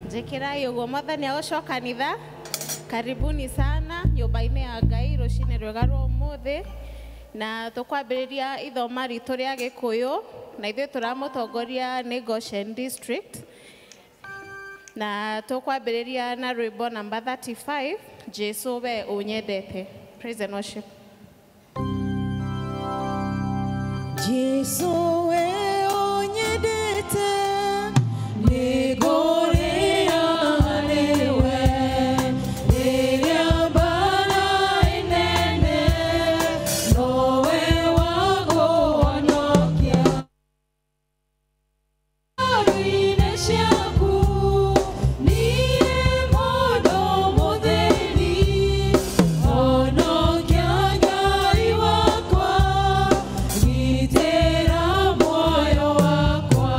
Njĩkĩrai ũguo mwathani agocwo kanitha. Karibuni sana nyũmba-inĩ ya Ngai rũcinĩ rwega rwa ũmũthĩ, na tũkwambĩrĩria ithoma ritũ rĩa Gĩkũyũ, na ithuĩ tũramũtongoria nĩ Goshen District, na tũkwambĩrĩria na rwĩmbo namba 35, Jesu we ũnyendete. Praise and worship. Jesu we ũnyendete, nĩngũrĩra nĩwe, rĩrĩa mbara inene, nowe wakũhonokia. Ngoro-inĩ ciaku, niĩ mũndũ mũthĩni, honokia Ngai wakwa, gitĩra muoyo wakwa.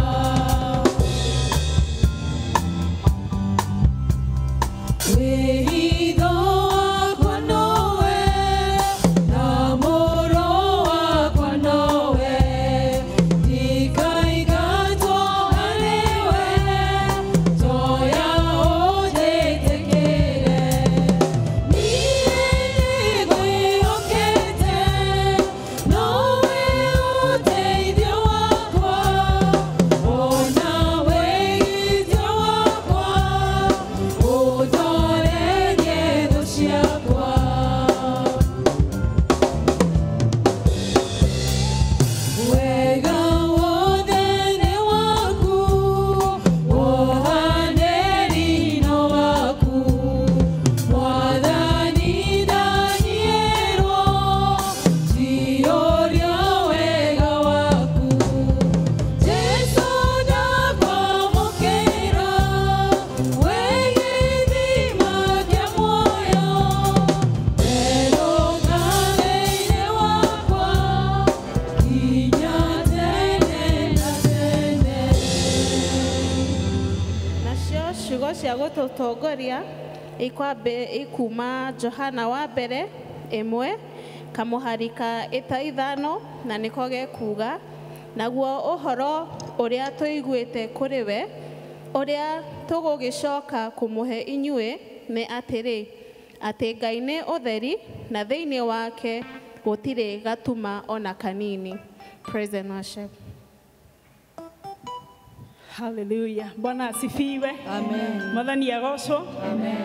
Wĩhitho wakwa nowe, na mũro wakwa nowe, ndikaingatwo harĩwe, njoya ũnjĩtĩkĩre. Niĩ nĩngwĩhokete, nowe ũteithio wakwa, ona wĩgitio wakwa, ũndorerie thũ ciakwa. Wega wothe nĩ waku, wohanĩri no waku, Mwathani ndanyiĩrwo, njiyũria wega waku. Jesu ndakwamũkĩra, we gĩthima kĩa muoyo, werũgarĩire wakwa, nginya tene na tene. Nacio ciugo cia gũtũtongoria ikuma Johana wa mbere 1 kamũhari ka 5, na nĩko gekuga, naguo ũhoro ũrĩa tũiguĩte kũrĩ we, ũrĩa tũgũgĩcoka kũmũhe inyuĩ nĩ atĩrĩ, atĩ Ngai nĩ ũtheri na thĩinĩ wake gũtirĩ gatuma ona kanini. Praise and worship. Hallelujah. Bwana asifiwe. Amen. Mwathani agocwo. Amen.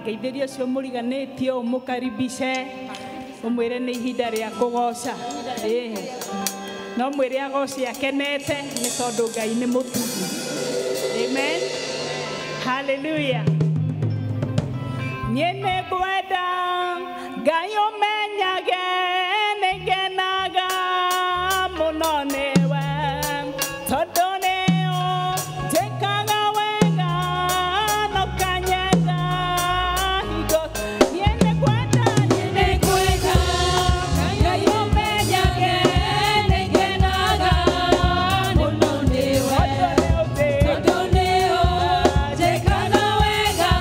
Ngeithĩria ũcio mũriganĩtio ũmũkaribishe, ũmwĩre nĩ ihinda rĩa kũgoca. Ĩĩ. No mwĩre agoce akenete nĩ tondũ Ngai nĩ mũtugi. Amen. Hallelujah. Niĩ nĩngwenda Ngai ũmenyage nĩngenaga mũno nĩwe, tondũ nĩũnjĩkaga wega na ũkanyenda hingo. Niĩ nĩngwenda, niĩ Nĩngwenda Ngai ũmenyage nĩngenaga mũno nĩwe, tondũ tondũ nĩũnjĩkaga wega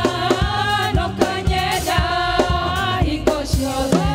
na ũkanyenda hingo ciothe.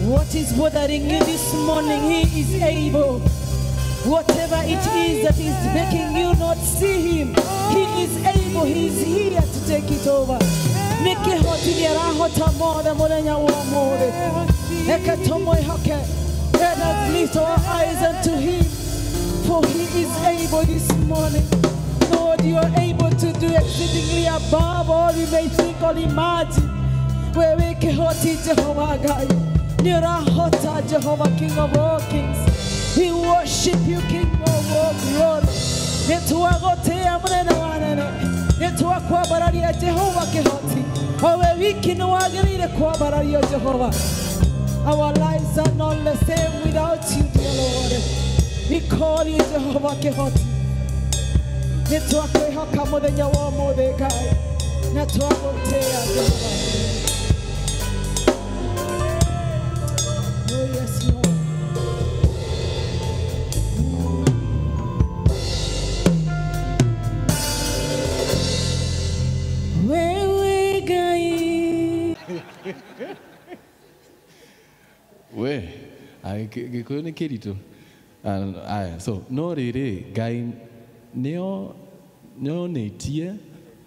What is bothering you this morning? He is able. Whatever it is that is making you not see him, he is able. He is here to take it over. Let us lift our eyes unto him, for he is able this morning. Lord, you are able to do exceedingly above all we may think or imagine. Wewe kihoti Jehovah Gai, nirahota Jehovah King of all kings. We worship you, King of all glory. Nituagotea munene wanene, nituakwabararia Jehovah kihoti. Owe wiki niwagirire kwabararia Jehovah. Our lives are not the same without you, dear Lord. We call you Jehovah kihoti. Nituakwehoka muthenya wa umuthi Ngai, nituagotea Jehovah. Oh, yes, Lord. Wewe Ngai. We, gikuyu nĩ kĩritũ. Aya, so no rĩrĩ Ngai nĩonĩtie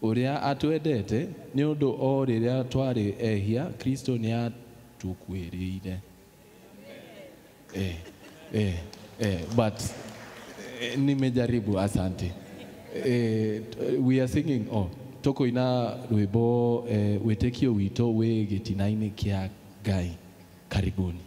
ũrĩa atwendete nĩ ũndũ o rĩrĩa twarĩ ehia Kristo nĩatũkuĩrĩire. But nimejaribu, asante. We are singing tukuina rwimbo wĩtĩkio witũ wĩ gĩtina-inĩ kĩa Ngai. Karibuni.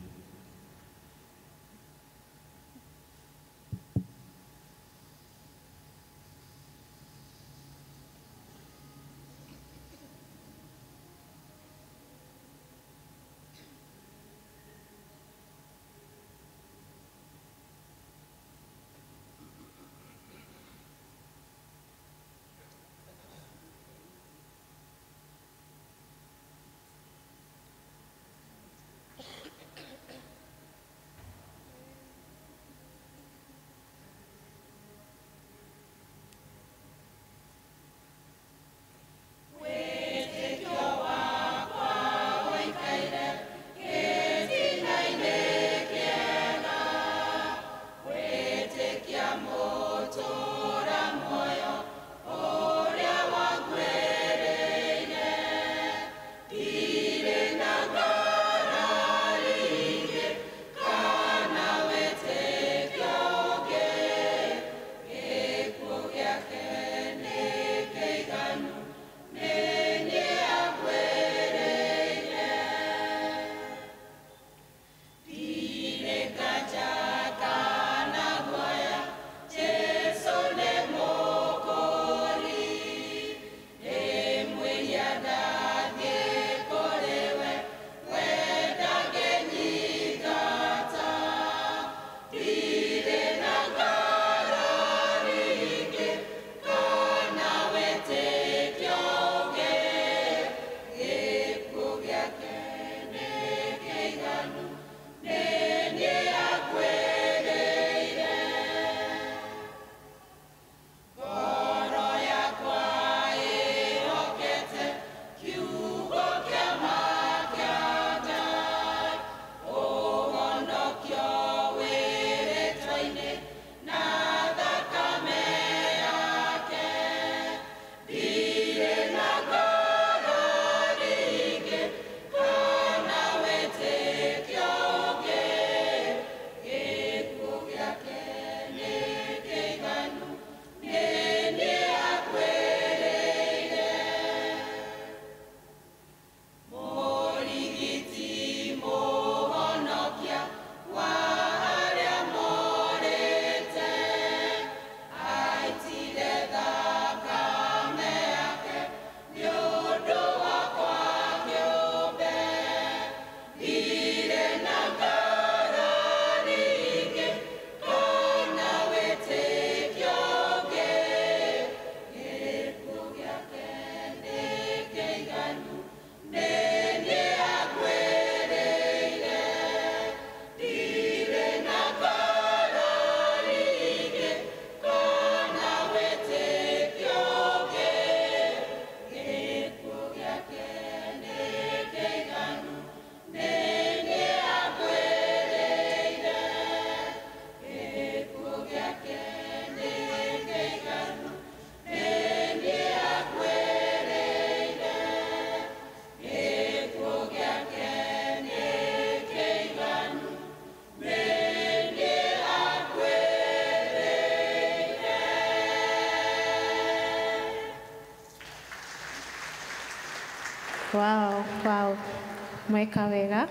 Mweka wega.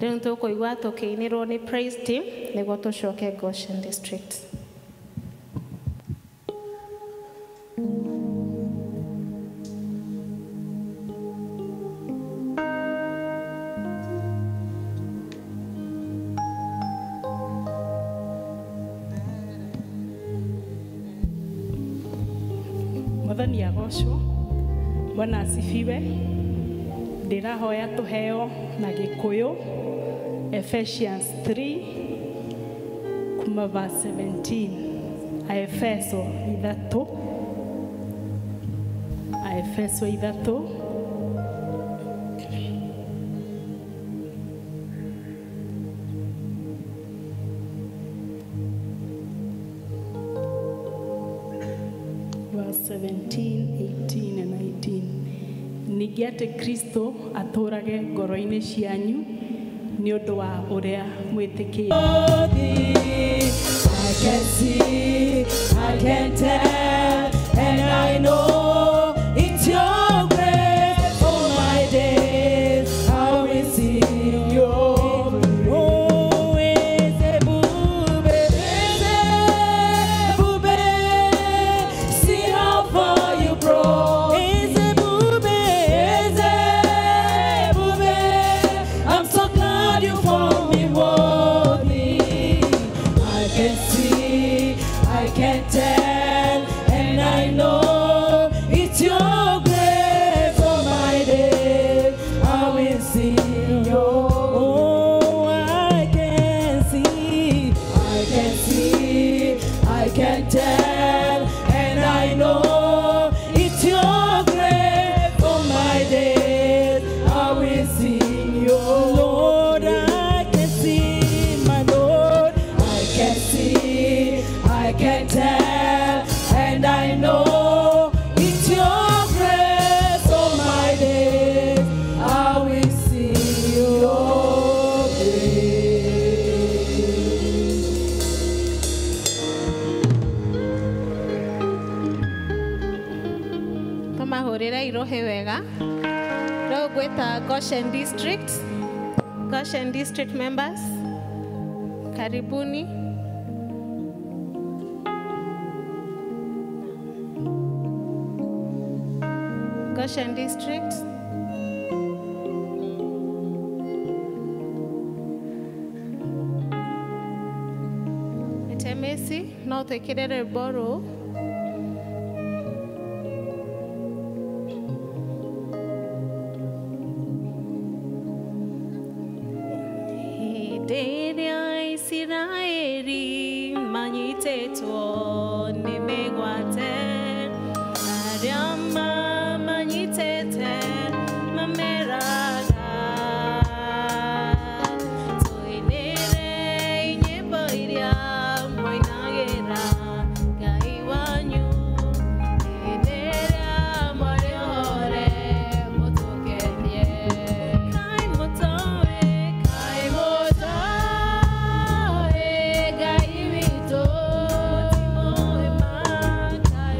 Rĩu tũkũigua tũkĩinĩrwo nĩ praise team nĩguo tũcoke Goshen District. Mwathani agocwo. Bwana asifiwe. Ndĩrahoya tũheo na Gĩkũyũ Ephesians 3 kuma verse 17. Aefeso 3. Aefeso 3. Verse 17, 18 and 19. Ningĩ atĩ Kristo atũrage ngoro-inĩ cianyu nĩ ũndũ wa ũrĩa mwĩtĩkĩtie. I can see, I can tell, and I know it's your grace. All my days I will sing your praise. Oh, Ezebube, Ezebube, see how far you brought. Ezebube, Ezebube, I'm so glad you found me worthy. I can see, I can tell, and I know it's your grace. For my day, I will sing your. Oh, I can see, I can see, I can tell, and I know it's your grace. For my days, I will sing your. Lord, I can see, my Lord, I can see, I can tell, and I know it's your grace. All my days, I will see your grace. Tũmahũrĩre irohe wega. Rĩu ngwĩta Goshen District. Goshen District members, karibuni. Goshen District. Etemesi, no twĩkĩre rwĩmbo rũu. Hĩndĩ ĩrĩa Isiraeli manyitĩtwo nĩ mĩgwate, arĩa mamanyitĩte mameraga, tũinĩre nyĩmbo iria mũinagĩra Ngai wanyu, hĩndĩ ĩrĩa mwarĩ hore mũtũkenie. Kaĩ mũtoĩ, kaĩ mũtoĩ Ngai witũ, mũtimũĩ ma, kaĩ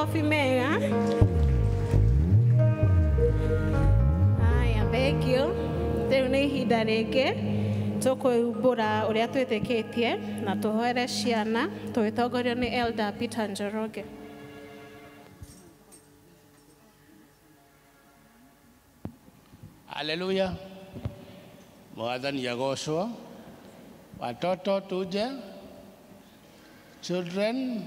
Makofi mega. Haya, thank you. Rĩu nĩ ihinda rĩngĩ tũkwĩumbũra ũrĩa twĩtĩkĩtie na tũhoere ciana tũgĩtongorio nĩ Elder Peter Njoroge. Haleluya. Mwathani agocwo. Watoto tuje. Children.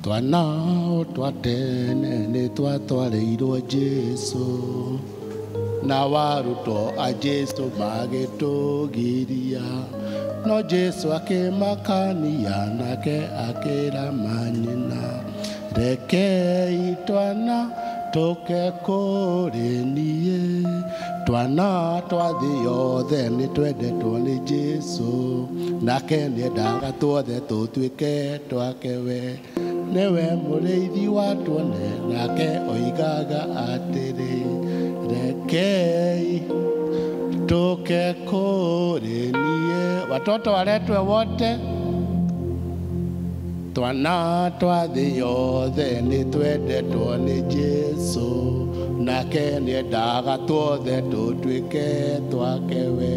Twana twa tene nĩ twatwarĩirwo Jesũ, na warutwo a Jesũ magĩtũgiria, no Jesũ akĩmakania nake akĩra manyina, rekei twana tũke kũrĩ niĩ, twana twa thĩ yothe nĩ twendetwo nĩ Jesũ, nake nĩendaga tuothe tũtuĩke twake we. Nĩwe mũrĩithi wa tuone, nake oigaga atĩrĩ, rekei tũke kũrĩ niĩ. Watoto waletwe wote. Twana twa thĩ yothe nĩ twendetwo nĩ Jesũ, nake nĩendaga tuothe tũtuĩke twake we.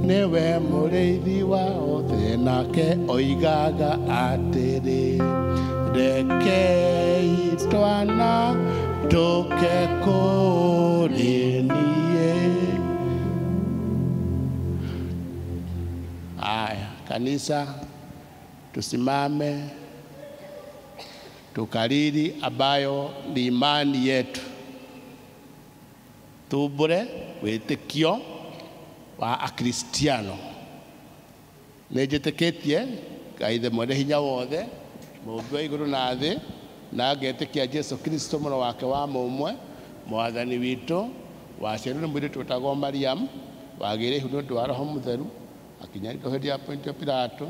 Nĩwe mũrĩithi wa othe, nake oigaga atĩrĩ, rekei twana tũke kũrĩ niĩ. Aya, kanisa, tusimame tukariri ambayo ni imani yetu, tumbure wĩtĩkio wa Akristiano. Nĩnjĩtĩkĩtie Ngai Ithe mwene hinya wothe, mũũmbi wa igũrũ na thĩ, na ngetĩkia Jesũ Kristo mũrũ wake wa mũmwe, mwathani witũ, waciarirwo nĩ mũirĩtu wĩtagwo Mariamu, wagĩire ihu nĩ ũndũ wa Roho Mũtheru, akinyanĩrwo hĩndĩ ya Pontio Pilato,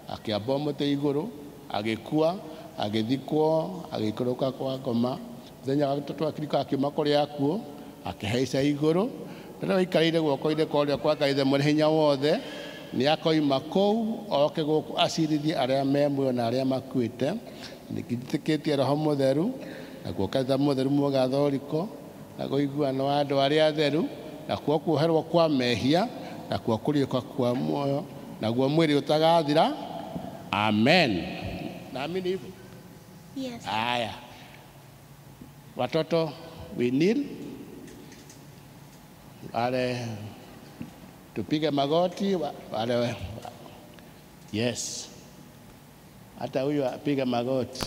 akĩambwo mũtĩ igũrũ, agĩkua, agĩthikwo, agĩikũrũka kwa ngoma. Mũthenya wa gatatũ akĩriũka akiuma kũrĩa akuũ, akĩhaica igũrũ, na rĩu aikarĩire guoko-inĩ kwa ũrĩo kwa Ngai Ithe mwene hinya wothe, nĩakoima kũu oke gũkũ acirithie arĩa me muoyo na arĩa makuĩte. Nĩnjĩtĩkĩtie Roho Mũtheru, naguo kanitha mũtheru mũgathoriko, naguo ũiguano wa andũ arĩa atheru, nakuo kuoherwo kwa mehia, nakuo kũriũka kwa muoyo, naguo mwĩrĩ ũtagathira. Amen. Naamini hivyo. Yes. Haya, watoto, we kneel. Wale tupige magoti, wale, yes, hata huyu apige magoti.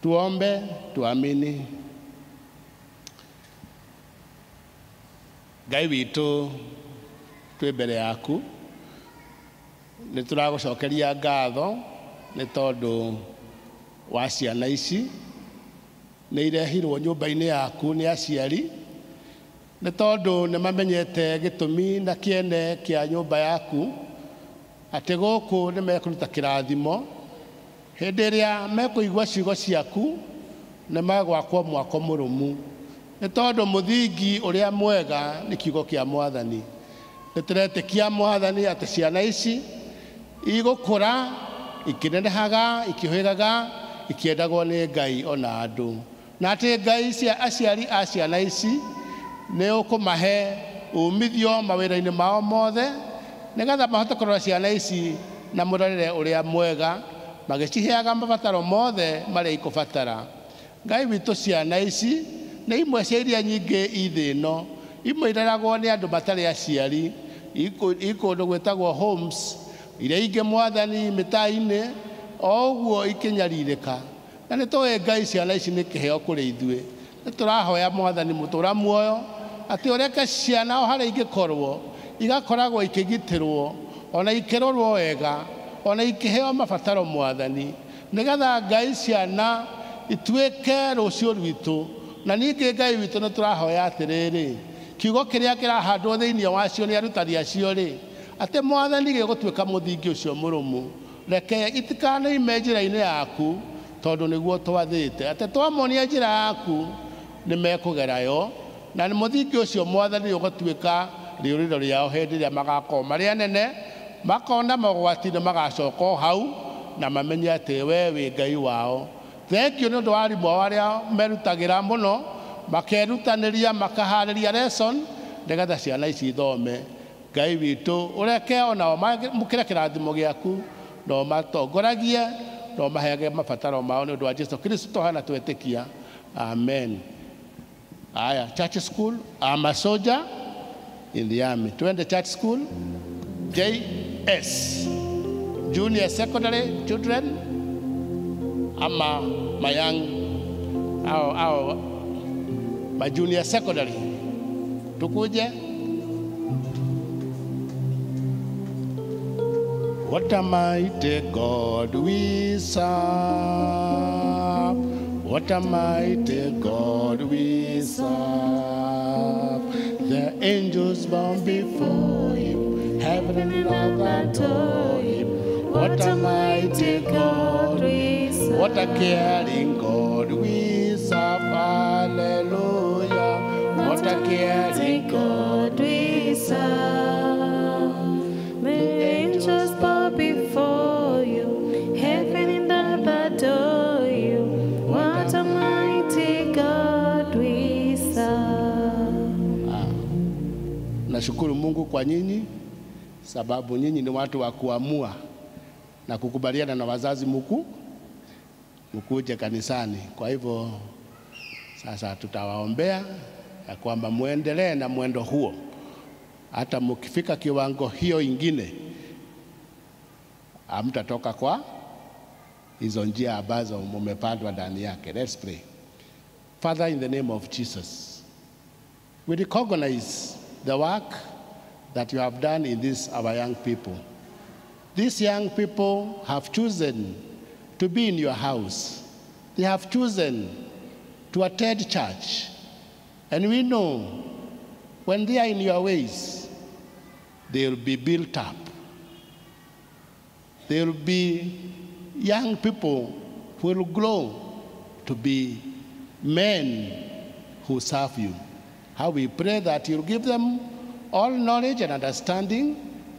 Tuombe, tuamini. Ngai witũ, twĩ mbere yaku, nĩ tũragũcokeria ngatho nĩ tondũ wa ciana ici nĩ irehirwo nyũmba-inĩ yaku nĩ aciari, nĩ tondũ nĩ mamenyete gĩtũmi na kĩene kĩa nyũmba yaku, atĩ gũkũ nĩ mekũruta kĩrathimo. Hĩndĩ ĩrĩa mekũigua ciugo ciaku nĩ megwakwo mwako mũrũmu, nĩ tondũ mũthingi ũrĩa mwega nĩ kiugo kĩa Mwathani. Nĩ tũretĩkia Mwathani atĩ ciana ici igũkũra ikĩnenehaga, ikĩhĩgaga, ikĩendagwo nĩ Ngai ona andũ, na atĩ Ngai cia aciari a ciana ici nĩ ũkũmahe umithio mawĩra-inĩ mao mothe, nĩgetha mahote kũrora ciana ici na mũrorere ũrĩa mwega, magĩciheaga mabataro mothe marĩa ikũbatara. Ngai witũ, ciana ici nĩ imwe cia iria nyingĩ i thĩ ĩno, imwe ireragwo nĩ andũ matarĩ aciari, i kũndũ gwĩtagwo homes, iria ingĩ Mwathani mĩtaa-inĩ, o ũguo ikĩnyarirĩka. Na nĩ tũĩ Ngai ciana ici nĩ kĩheo kũrĩ ithuĩ. Nĩ tũrahoya Mwathani mũtũra muoyo atĩ ũreke ciana o harĩa ingĩkorwo igakoragwo ikĩgitĩrwo, ona ikĩrorwo wega, ona ikĩheo mabataro Mwathani, nĩgetha Ngai ciana ituĩke rũciũ rwitũ. Na ningĩ Ngai witũ nĩ tũrahoya atĩrĩrĩ, kiugo kĩrĩa kĩrahandwo thĩinĩ wacio nĩ arutani acio rĩ, atĩ Mwathani gĩgũtuĩka mũthingi ũcio mũrũmu. Reke itikanaime njĩra-inĩ yaku, tondũ nĩguo twathĩte atĩ twamonia njĩra yaku nĩ mekũgera yo, na nĩ mũthingi ũcio Mwathani ũgatuĩka rĩũrĩro rĩao hĩndĩ ĩrĩa magakorwo marĩ anene, makona mogwati nĩ magacoka o hau na mamenye atĩ we wĩ Ngai wao. Thank you nĩ ũndũ wa arimũ ao arĩa merutagĩra mũno, makerutanĩria makaharĩria lesson nĩgetha ciana ici ithome. Ngai witũ ũreke onao mamũkĩre kĩrathimo gĩaku na ũmatongoragie na ũmaheage mabataro mao nĩ ũndũ wa Jesu Kristo tũhana twetĩkia. Amen. Aya, church school, I'm a soldier in the army. Twende church school, JS, junior secondary children, ama my young, our my junior secondary. Tukuje. What a mighty God we serve. What a mighty God we serve. The angels bow before him, heaven and earth adore him. What a mighty God we serve. What a caring God we serve. Hallelujah. What a caring God we serve. The angels bow before you, heaven and earth adore you. What a mighty God we serve. Nashukuru Mungu kwa nyinyi, sababu nyinyi ni watu wa kuamua na kukubaliana na wazazi mukuje kanisani. Kwa hivyo sasa tutawaombea ya kwamba muendelee na mwendo huo, hata mkifika kiwango hiyo ingine hamtatoka kwa hizo njia ambazo mmepandwa ndani yake. Let's pray. Father, in the name of Jesus, we recognize the work that you have done in this our young people. These young people have chosen to be in your house. They have chosen to attend church. And we know when they are in your ways, they will be built up. They will be young people who will grow to be men who serve you. How we pray that you'll give them all knowledge and understanding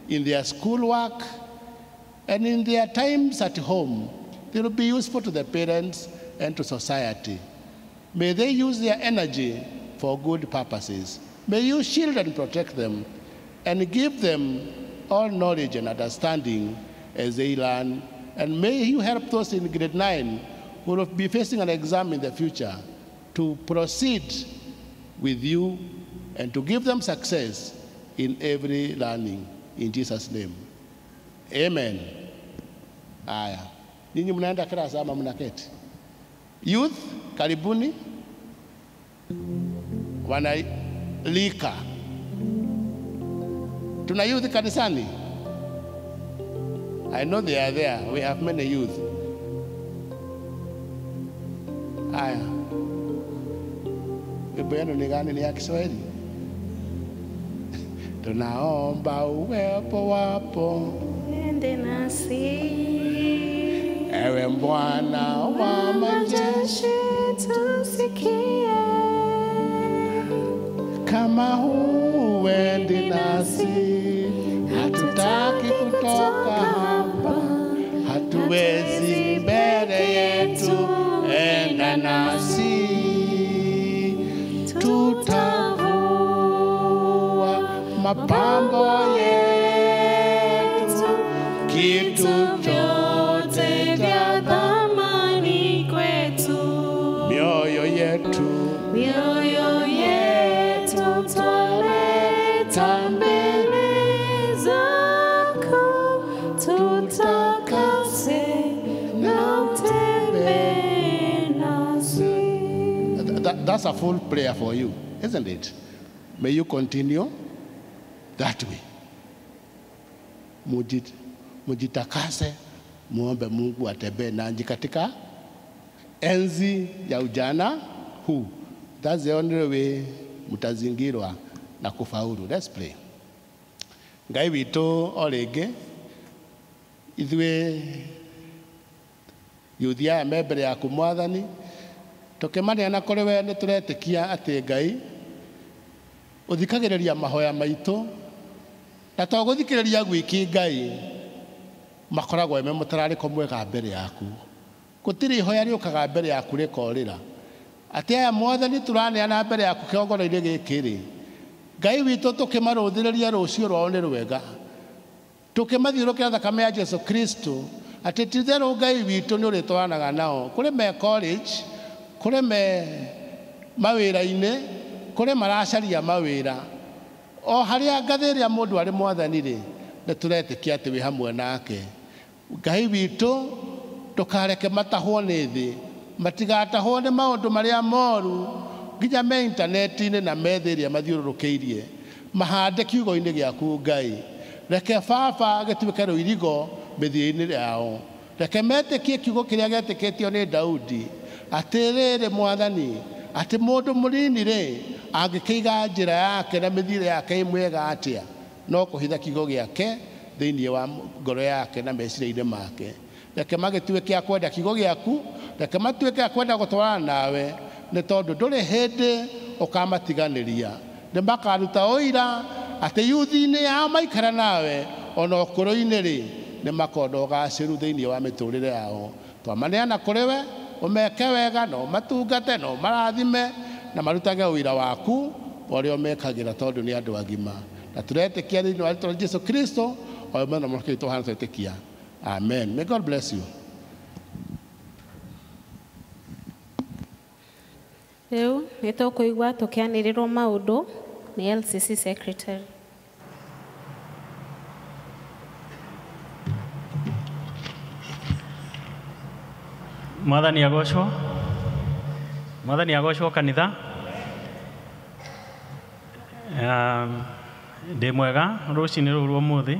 in their schoolwork and in their times at home. They will be useful to the parents and to society. May they use their energy for good purposes. May you shield and protect them and give them all knowledge and understanding as they learn. And may you help those in grade 9 who will be facing an exam in the future to proceed with you and to give them success in every learning. In Jesus' name. Amen. Aya. Ninyi mnaenda class ama mnaketi? Youth, karibuni. Wanalika. Tuna youth kanisani? I know they are there. We have many youth. Aya. Wimbo yenu ni gani? Ni ya Kiswahili? Tunaomba uwepo wako, ende nasi, ewe Bwana wa majeshi, tusikie. Kama huendi nasi, hatutaki kutoka hapa, hatuwezi mbele yetu, enda nasi. Tutavua mapambo yetu, kitu chote vya thamani kwetu, mioyo yetu, mioyo yetu twaleta mbele zako, tutakase na utembee nasi. That's a full prayer for you, isn't it? May you continue that way. Mujitakase, muombe Mungu atembee nanyi katika enzi ya ujana huu. That's the only way mutazingirwa na kufaulu. Let's pray. Ngai witũ o rĩngĩ, ithuĩ yuthi aya me mbere yaku Mwathani, tũkĩmaneana kũrĩ we nĩ tũretĩkia atĩ Ngai Ũthikagĩrĩria mahoya maitũ na to gũthikĩrĩria gwiki Ngai makoragwo me mũtararĩko mwega mbere yaku. Gũtirĩ ihoya rĩũkaga mbere yaku rĩkorĩra. Atĩ aya Mwathani tũraneana mbere yaku kĩgongona-inĩ gĩkĩ rĩ, Ngai witũ tũkĩmarũthĩrĩria rũciũ rwao nĩ rwega, tũkĩmathiũrũkĩra thakame ya Jesu Kristo, atĩ ti-itherũ Ngai witũ nĩ ũrĩtwaranaga nao. Kũrĩ me college, kũrĩ me mawĩra-inĩ, kũrĩ maracaria mawĩra, o harĩa ngathĩ ĩrĩa mũndũ arĩ Mwathani rĩ, nĩ tũretĩkia atĩ wĩ hamwe nake. Ngai witũ ndũkareke matahwo nĩ thĩ, matigatahwo nĩ maũndũ marĩa moru nginya me intaneti-inĩ na me thĩ ĩrĩa mathiũrũrũkĩirie. Mahande kiugo-inĩ gĩaku Ngai. Reke baba gĩtuĩke rũirigo mĩthiĩ-inĩ yao. Reke metĩkie kiugo kĩrĩa gĩetĩkĩtio nĩ Daudi, atĩrĩrĩ Mwathani, atĩ mũndũ mũnini rĩ angĩkĩiga njĩra yake na mĩthiĩre yake ĩ mwega atĩa, no kũhitha kiugo gĩake thĩinĩ wa ngoro yake na meciria-inĩ make. Reke magĩtuĩke a kwenda kiugo gĩaku, reke matuĩke a kwenda gũtwarana nawe, nĩ tondũ ndũrĩ hĩndĩ ũkamatiganĩria. Nĩ makaruta ũira atĩ yuthi-inĩ yao maikara nawe, ona ũkũrũ-inĩ rĩ nĩ makona ũgacĩru thĩinĩ wa mĩtũrĩre yao. Twamaneana kũrĩ we, ũmeke wega na ũmatungate na ũmarathime na marutage ũira waku ũrĩa ũmekagĩra tondũ nĩ andũ agima. Na tũretĩkia thĩinĩ wa rĩĩtwa rĩa Jesu Kristo, o we na mũrũkĩri tũhana twetĩkia. Amen. May God bless you. Rĩu nĩ tũkũigua tũkĩanĩrĩrwo maũndũ nĩ LCC secretary. Mwathani agocwo. Mwathani agocwo kanitha. Ndĩ mwega rũcinĩ rũrũ rwa ũmũthĩ,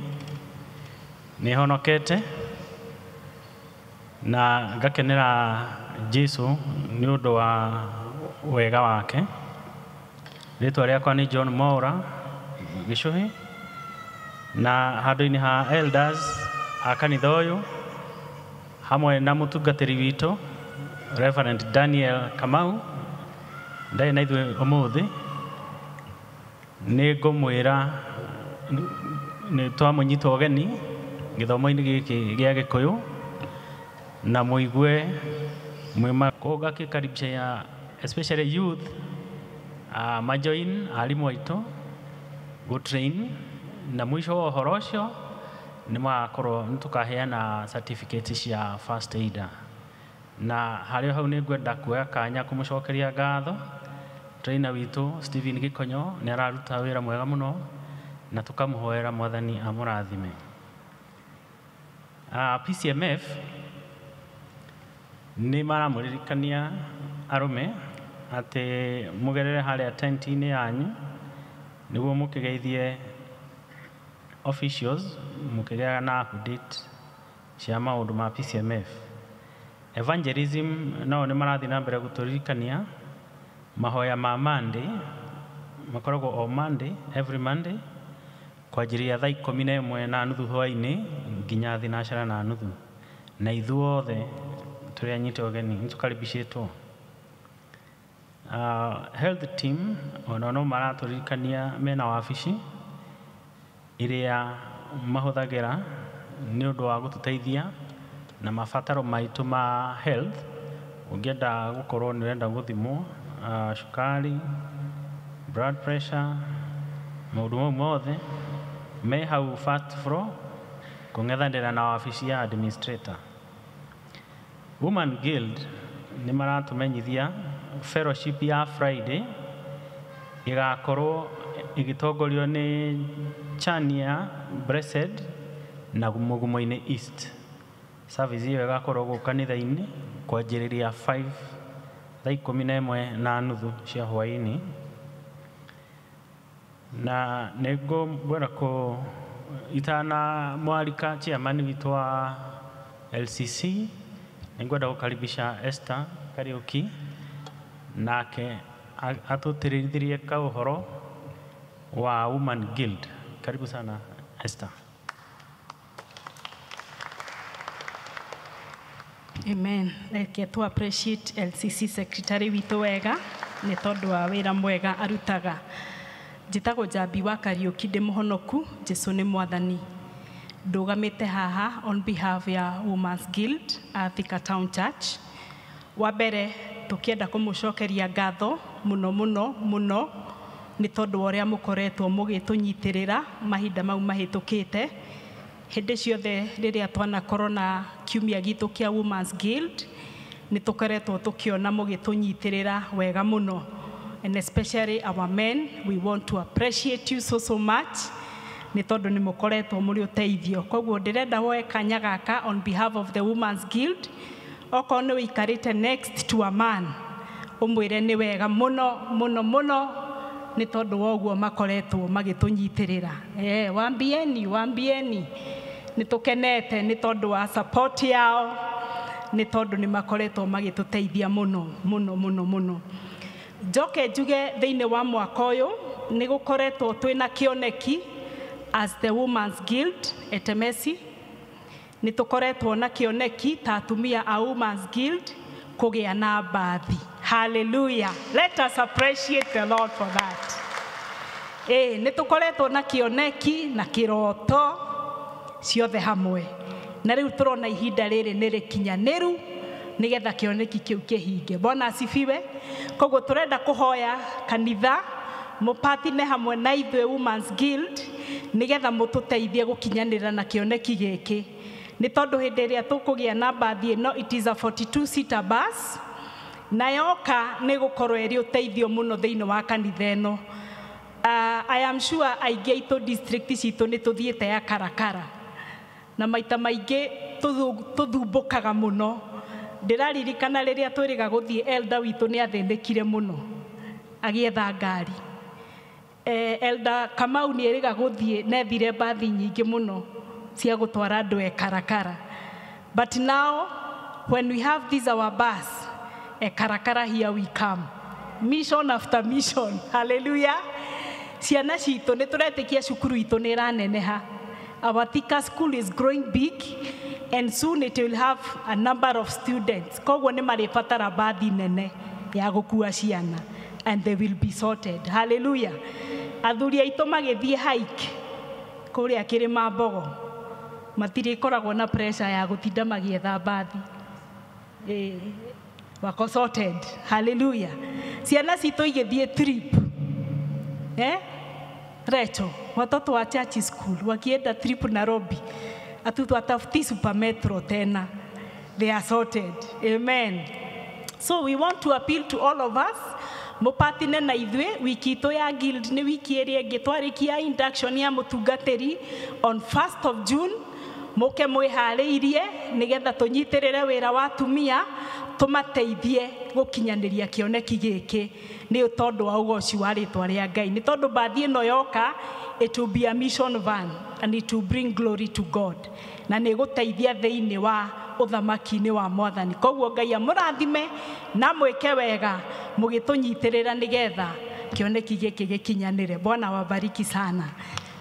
nĩ honokete na ngakenera Jesu nĩ ũndũ wa wega wake. Rĩtwa rĩakwa nĩ John Mwaura Gĩcũhĩ, na handũ-inĩ ha elders a kanitha ũyũ hamwe na mũtungatĩri witũ Reverend Daniel Kamau ndarĩ na ithuĩ ũmũthĩ, nĩ ngũmwĩra nĩ twamũnyita ũgeni gĩthomo-inĩ gĩkĩ gĩa Gĩkũyũ na mũigue mwĩ ngakĩkaribisha ya especially youth majoin arimũ aitũ go train, na mũico wa ũhoro ũcio nĩ magakorwo nĩ tũkaheana certificate cia first aider. Na harĩ hau nĩ ngwenda kuoya kanya kũmũcokeria ngatho trainer witũ Stephen Gĩkonyo, nĩ araruta wĩra mwega mũno na tũkamũhoera Mwathani amũrathime. PCMF nĩ maramũririkania arũme atĩ mũgerere harĩa tent-inĩ yanyu nĩguo mũkĩgeithie officials mũkĩgĩaga na update cia maũndũ ma PCMF. Evangelism nao nĩ marathiĩ na mbere gũtũririkania mahoya ma Monday makoragwo o Monday, every Monday kwanjĩrĩria thaa 11:30 hwaĩ-inĩ nginya 9:30, na ithuothe tũrĩ anyite ũgeni nĩ tũkaribicĩtwo. Health team ona no maratũririkania mena wabici ĩrĩa mahũthagĩra nĩ ũndũ wa gũtũteithia na mabataro maitũ ma health. Ũngĩenda gũkorwo nĩ ũrenda gũthimwo cukari, blood pressure, maũndũ mau mothe me hau first floor kũng'ethanĩra na wabici ya administrator. Women Guild nĩ maratũmenyithia fellowship ya Friday ĩgakorwo ĩgĩtongorio nĩ Chania Blessed na Mugumo-inĩ East. Service ĩyo ĩgakorwo gũkũ kanitha-inĩ kwanjĩrĩria 5 thaa 11:30 cia hwaĩ-inĩ. Na nĩ ngwenda kũ itana mwarika chairman witũ wa LCC, nĩ ngwenda gũkaribisha Esther Kariuki nake atũtĩrĩrithirie ka ũhoro wa Women Guild. Karibu sana Esther. Amen. Reke tu appreciate LCC secretary witũ wega nĩ tondũ wa wĩra mwega arutaga. Njĩtagwo Njambi wa Kariũki, ndĩ mũhonoku, Jesũ nĩ mwathani. Ndũgamĩte haha on behalf ya Women's Guild a Thika Town Church. Wa mbere tũkĩenda kũmũcokeria ngatho mũno mũno mũno nĩ tondũ wa ũrĩa mũkoretwo mũgĩtũnyitĩrĩra mahinda mau mahĩtũkĩte. Hĩndĩ ciothe rĩrĩa twanakorwo na kiumia gitũ kĩa Women's Guild nĩ tũkoretwo tũkĩona mũgĩtũnyitĩrĩra wega mũno. And especially our men, we want to appreciate you so so much nĩ tondũ nĩ mũkoretwo mũrĩ ũteithio. Koguo ndĩrenda woe kanya gaka on behalf of the Women's Guild, okorwo nĩ ũikarĩte next to a man, ũmwĩre nĩ wega mũno mũno mũno nĩ tondũ wa ũguo makoretwo magĩtũnyitĩrĩra. Wambieni, wambieni nĩ tũkenete nĩ tondũ wa support yao, nĩ tondũ nĩ makoretwo magĩtũteithia mũno mũno mũno mũno. Njoke njuge thĩinĩ wa mwaka ũyũ nĩ gũkoretwo twĩna kĩoneki as the Women's Guild Etemesi. Nĩ tũkoretwo na kĩoneki ta atumia a Women's Guild kũgĩa na mbathi. Hallelujah. Let us appreciate the Lord for that. Nĩ tũkoretwo na kĩoneki na kĩroto ciothe hamwe. Na rĩu tũrona ihinda rĩrĩ nĩ rĩkinyanĩru nĩgetha kĩoneki kĩu kĩhinge. Bwana asifiwe. Koguo tũrenda kũhoya kanitha mũpatine hamwe na ithuĩ Women's Guild nĩgetha mũtũteithie gũkinyanĩra na kĩoneki gĩkĩ. Nĩ tondũ hĩndĩ ĩrĩa tũkũgĩa na mbathi ĩno, it is a 42 seater bus, na yoka nĩ gũkorwo ĩrĩ ũteithio mũno thĩinĩ wa kanitha ĩno. I am sure aingĩ aitũ district citũ nĩ tũthiĩte ya karakara na maita maingĩ tũthumbũkaga mũno. Ndĩraririkana rĩrĩa twĩrĩga gũthiĩ, elder witũ nĩ athĩnĩkire mũno agĩetha ngari. Elder Kamau nĩ erĩga gũthiĩ, nethire mbathi nyingĩ mũno cia gũtwara andũ e karakara. But now when we have this our bus, e karakara, here we come, mission after mission. Hallelujah. Ciana citũ nĩ tũretĩkia cukuru itũ nĩ ĩraneneha. Our Thika school is growing big and soon it will have a number of students. Koguo nĩ marĩbatara mbathi nene ya gũkua ciana and they will be sorted. Hallelujah. Athuri aitũ magĩthiĩ hike kũrĩa Kĩrĩma Mbogo matirĩkoragwo na pressure ya gũtinda magĩetha mbathi. Wako sorted. Hallelujah. Ciana citũ igĩthiĩ trip, Recho, watoto wa church school wakienda trip Nairobi, atutu super metro tena, they are sorted. Amen. So we want to appeal to all of us mũpatine na ithuĩ. Wiki itũ ya guild nĩ wiki ĩrĩa ĩngĩ twarĩkia induction ya mũtungatĩri on 1st of June. Mũke mwĩharĩirie nĩgetha tũnyitĩrĩre wĩra wa atumia, tũmateithie gũkinyanĩria kĩoneki gĩkĩ nĩ tondũ wa ũgoci wa rĩtwa rĩa Ngai. Nĩ tondũ mbathi ĩno yoka, it will be a mission van and it will bring glory to God, na nĩ gũteithia thĩinĩ wa ũthamaki-inĩ wa mwathani. Koguo Ngai amũrathime na mwĩke wega mũgĩtũnyitĩrĩra nĩgetha kĩoneki gĩkĩ gĩkinyanĩre. Bwana wabariki sana.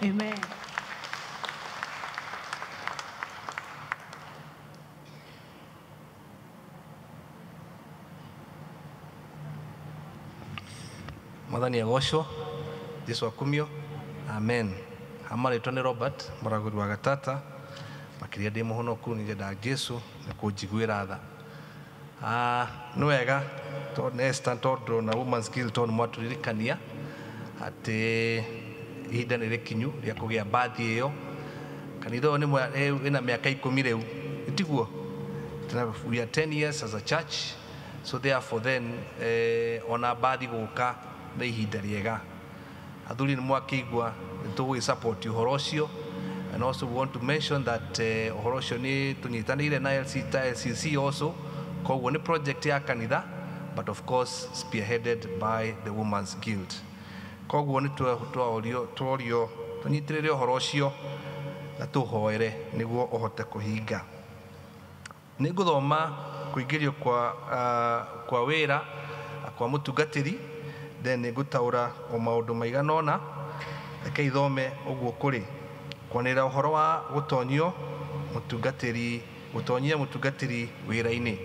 Amen. Mwathani agocwo, Jesu akumio. Amen. Amarĩtwa nĩ Robert mũragũri wa gatata, makĩria ndĩ mũhonoku, nĩ nyendaga Jesu nĩ kũnjiguĩra tha. Nĩ wega tondũ Esther, tondũ na Women's Guild, tondũ mwatũririkania atĩ ihinda nĩ rĩkinyu rĩa kũgĩa mbathi ĩyo. Kanitha ũyũ nĩ wĩna mĩaka 10 rĩu, tiguo? We are 10 years as a church, so therefore then ona mbathi gũka nĩ ihinda rĩega. Athuri nĩ mwakĩigua nĩ tũgũgĩ support ũhoro ũcio. And also we want to mention that ũhoro ũcio nĩ tũnyitanĩire na LC, ta LCC also, koguo nĩ project ya kanitha, but of course spearheaded by the Women's Guild. Koguo nĩ tworio tũnyitĩrĩre ũhoro ũcio na tũhoere nĩguo ũhote kũhinga. Nĩ ngũthoma kũingĩrio kwa wĩra kwa mũtungatĩri, then nĩ ngũtaũra o maũndũ maigana ũna. Reke ithome ũguo kũrĩ kwanĩrĩra ũhoro wa gũtonyio mũtungatĩri, gũtonyia mũtungatĩri wĩra-inĩ.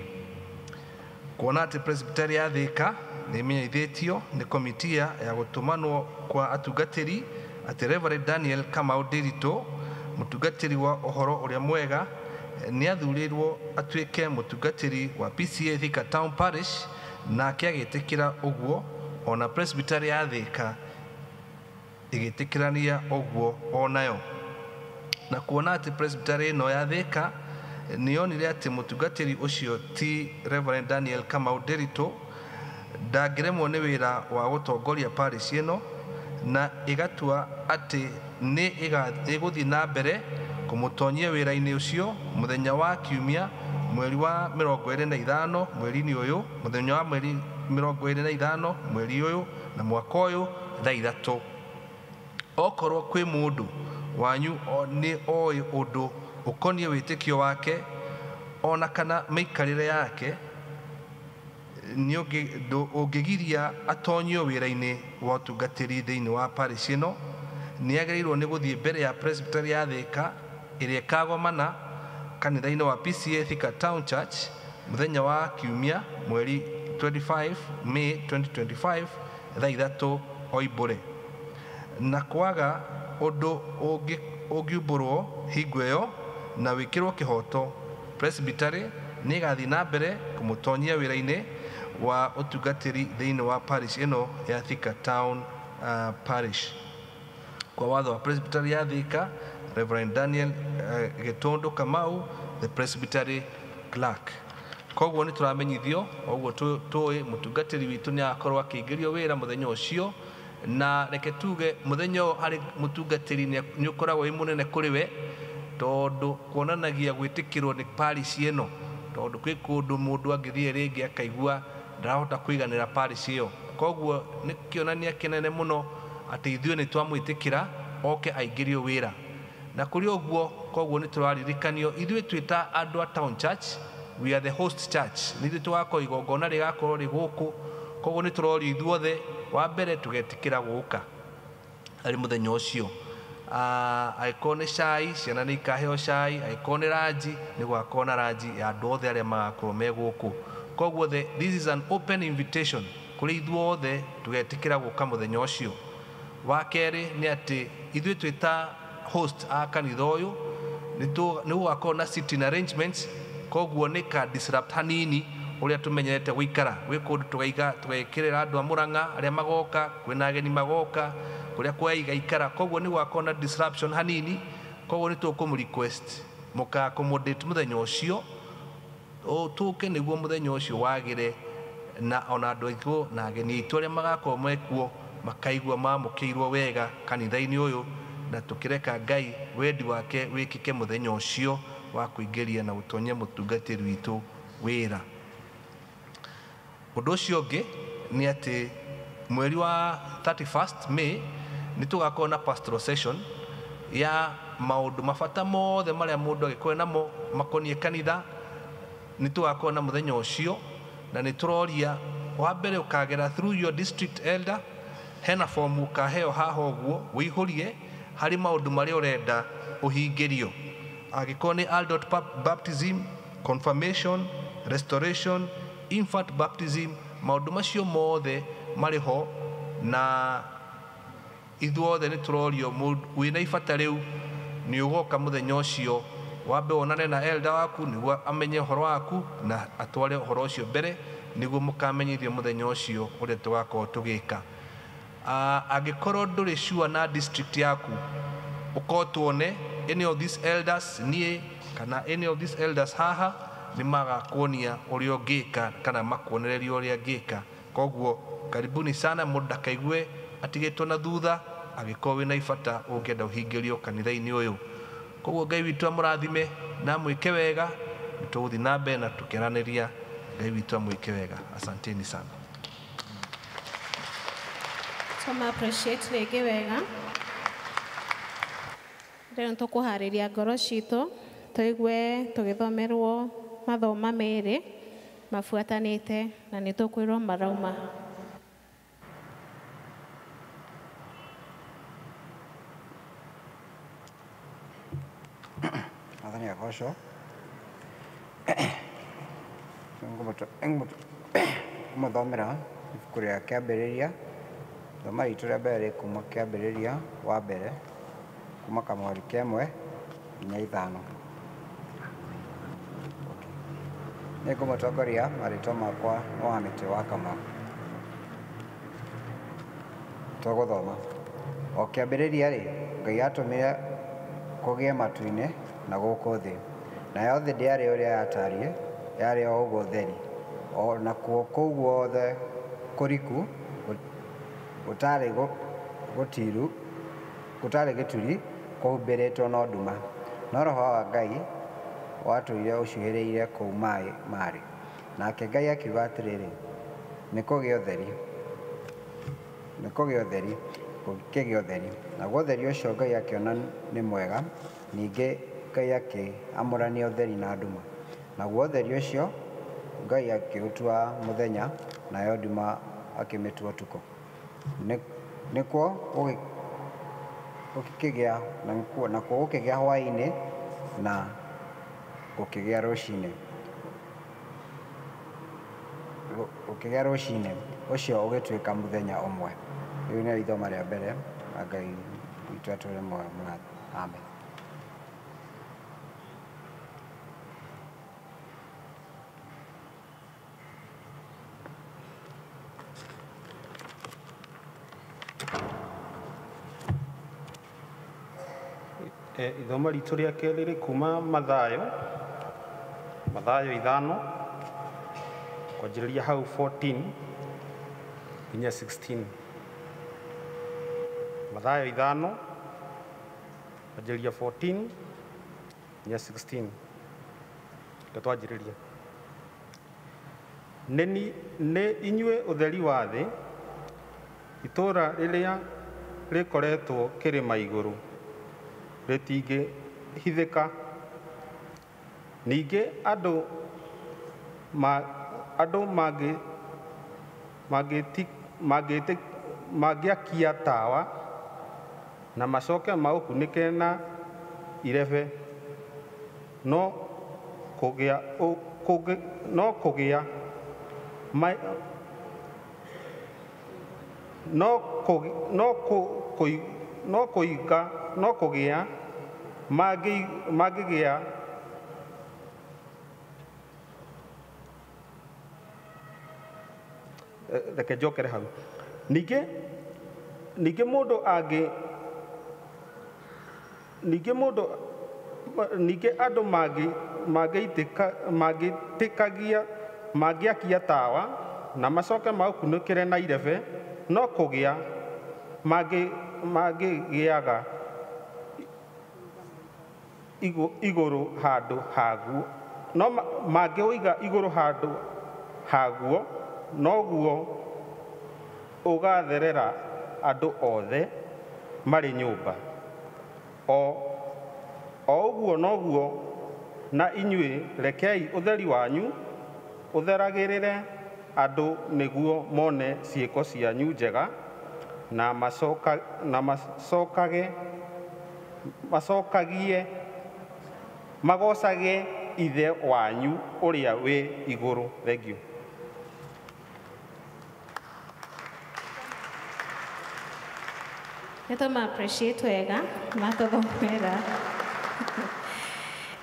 Kuona atĩ Presbytery ya Thika nĩ ĩmenyithĩtio nĩ komitia ya gũtũmanwo kwa atungatĩri atĩ Reverend Daniel Kamau Ndiritu, mũtungatĩri wa ũhoro ũrĩa mwega, nĩ athurirwo atuĩke mũtungatĩri wa PCA Thika Town Parish, nake agĩtĩkĩra ũguo ona Presbytery ya Thika ĩgĩtĩkĩrania ũguo onayo. Na kuona atĩ Presbytery ĩno ya Thika nĩ yonire atĩ mũtungatĩri ũcio ti Reverend Daniel Kamau Ndiritu ndangĩremwo nĩ wĩra wa gũtongoria parish ĩno, na ĩgatua atĩ nĩ ĩgũthiĩ na mbere kũmũtonyia wĩra-inĩ ũcio mũthenya wa kiumia mweri wa 25 mweri-inĩ ũyũ, mũthenya wa mweri 25 mweri ũyũ na mwaka ũyũ thaa 3. Okorwo kwĩ mũndũ wanyu nĩ oĩ ũndũ ũkoniĩ wĩtĩkio wake ona kana mĩikarĩre yake nĩ ũngĩgiria atonyio wĩra-inĩ wa ũtungatĩri thĩinĩ wa parish ĩno, nĩ agĩrĩirwo nĩ gũthiĩ mbere ya Presbytery ya Thika ĩrĩa ĩkagomana kanitha-inĩ wa PCA Thika Town Church mũthenya wa kiumia mweri 25 May 2025 thaa 3 oimbũre. Na kwaga ũndũ ũngiumbũrwo hingo ĩyo na wĩkĩrwo kĩhoto, Presbytery nĩ ĩgathiĩ na mbere kũmũtonyia wĩra-inĩ wa ũtungatĩri thĩinĩ wa parish ĩno ya Thika Town Parish. Kwa watho wa Presbytery ya Thika, Reverend Daniel Gĩtũndũ Kamau, the Presbytery Clerk. Koguo nĩ tũramenyithio ũguo tũĩ mũtungatĩri witũ nĩ agakorwo akĩingĩrio wĩra mũthenya ũcio, na reke tuge mũthenya ũyũ harĩ mũtungatĩri nĩ ũkoragwo wĩ mũnene kũrĩ we, tondũ kuonanagia gwĩtĩkĩrwo nĩ parish ĩno, tondũ kwĩ kũndũ mũndũ angĩthiĩ rĩngĩ akaigua ndarahota kũiganĩra parish ĩyo. Koguo nĩ kĩonania kĩnene mũno atĩ ithuĩ nĩ twamwĩtĩkĩra oke aingĩrio wĩra. Na kũrĩ ũguo, koguo nĩ tũraririkanio ithuĩ twĩ ta andũ a town church, we are the host church, nĩ ithuĩ tũgakorwo igongona rĩgakorwo rĩ gũkũ. Koguo nĩ tũrorio ithuothe wa mbere tũgetĩkĩra gũka harĩ mũthenya ũcio. Angĩkorwo nĩ cai, ciana nĩ ikaheo cai, angĩkorwo nĩ ranji, nĩ gũgakorwo na ranji ya andũ othe arĩa magakorwo me gũkũ. Koguo this is an open invitation kũrĩ ithuothe tũgetĩkĩra gũka mũthenya ũcio. Wa kerĩ nĩ atĩ ithuĩ twĩ ta host a kanitha ũyũ nĩ gũgakorwo na sitting arrangements, koguo nĩ ka disrupt hanini ũrĩa tũmenyerete gũikara. Gwĩ kũndũ tũgaiga tũgekĩrĩra andũ a Mũrang'a arĩa magoka, kwĩna ageni magoka, kũrĩa kwa igaikara, koguo nĩ gũgakorwo na disruption hanini. Koguo nĩ tũkũmũ request mũka accommodate mũthenya ũcio, tũke nĩguo mũthenya ũcio wagĩre, na ona andũ aitũ na ageni aitũ arĩa magakorwo mekuo makaigua mamũkĩirwo wega kanitha-inĩ ũyũ, na tũkĩreka Ngai wendi wake wĩkĩke mũthenya ũcio wa kũingĩria na gũtonyia mũtungatĩri witũ wĩra. Ũndũ ũcio ũngĩ nĩ atĩ mweri wa 31st May nĩ tũgakorwo na pastoral session ya maũndũ mabata mothe marĩa mũndũ angĩkorwo namo makoniĩ kanitha. Nĩ tũgakorwo na mũthenya ũcio, na nĩ tũroria wa mbere ũkagera through your district elder, hena fomu ũkaheo haha ũguo wĩihũrie harĩ maũndũ marĩa ũrenda ũhingĩrio. Angĩkorwo nĩ adult baptism, confirmation, restoration, infant baptism, maũndũ macio mothe marĩ ho, na ithuothe nĩ tũrorio wĩna ibata rĩu nĩ ũgoka mũthenya ũcio wambe wonane na elder waku nĩguo amenye ũhoro waku na atware ũhoro ũcio mbere, nĩguo mũkamenyithio mũthenya ũcio ũrĩa tũgakorwo tũgĩka. Angĩkorwo ndũrĩ sure na district yaku, ũkorwo tuone any of these elders niĩ kana any of these elders haha nĩ magakuonia ũrĩa ũngĩka kana makuonereria ũrĩa angĩka. Koguo karibuni sana, mũndũ ndakaigue atigĩtwo na thutha angĩkorwo wĩna ibata ũngĩenda ũhingĩrio kanitha-inĩ ũyũ. Koguo Ngai witũ amũrathime na amwĩke wega, nĩ tũgũthiĩ na mbere na tũkĩaranĩria. Ngai witũ amwĩke wega. Asanteni sana. Tũma appreciate rĩngĩ wega. Rĩu nĩ tũkũharĩria ngoro citũ tũigue tũgĩthomerwo mathoma merĩ mabuatanĩte, na nĩ tũkwĩrwo marauma. Mwathani agocwo. Ngũmũthomera ibuku Ibuku rĩa Kĩambĩrĩria, thoma ritũ rĩa mbere rĩ kuma Kĩambĩrĩria wa mbere, kuma kamweri ka 1 nginya 5. Nĩ ngũmũtongoria marĩtwa makwa nĩ wa mĩtĩ wa Kamau. Tũgũthoma. O kĩambĩrĩria rĩ, Ngai atũmire kũgĩe matu-inĩ na gũkũ thĩ. Nayo thĩ ndĩarĩ ũrĩa yatariĩ, yarĩ o ũguo theri. O nakuo kũu guothe kũriku gũtarĩ gũtarĩ gĩturi kũhumbĩrĩtwo no nduma. No Roho wa Ngai watũire ũcuhĩrĩire kũu maĩ marĩ. Nake Ngai akiuga atĩrĩrĩ, nĩ kũgĩe ũtheri. Nĩ kũgĩe ũtheri, gũkĩgĩa ũtheri. Naguo ũtheri ũcio Ngai akĩona nĩ mwega, ningĩ Ngai akĩamũrania ũtheri na nduma. Naguo ũtheri ũcio Ngai akĩũtua mũthenya, nayo nduma akĩmĩtua ũtukũ. Nĩkuo gũkĩgĩa nakuo gũkĩgĩa hwaĩ-inĩ na gũkĩgĩa rũcinĩ. Gũkĩgĩa rũcinĩ ũcio ũgĩtuĩka mũthenya ũmwe. Rĩu nĩrĩo ithoma rĩa mbere na Ngai witũ atũre muoyo mũrathi. Amen. Ithoma ritũ rĩa kerĩ rĩ kuma Mathayo, Mathayo 5 kwanjĩrĩria hau 14 nginya 16. Mathayo 5 kwanjĩrĩria 14 nginya 16. Reke twanjĩrĩrie. Nĩ inyuĩ ũtheri wa thĩ, itũũra rĩrĩa rĩkoretwo kĩrĩma igũrũ rĩtingĩhithĩka. Ningĩ andũ mangĩakia tawa na macoke maũkunĩke na irebe, no kũgĩa mangĩgĩa reke njokere hau. Ningĩ andũ mangĩakia tawa na macoke maũkunĩkĩre na irebe, no kũgĩa mangĩgĩaga igũrũ handũ haguo, no mangĩũiga igũrũ handũ haguo, noguo ũgatherera andũ othe marĩ nyũmba. O ũguo noguo na inyuĩ rekei ũtheri wanyu ũtheragĩrĩre andũ nĩguo mone ciĩko cianyu njega na magocage Ithe wanyu ũrĩa wĩ igũrũ. Thank you. Nĩ tũma appreciate wega matũthomera.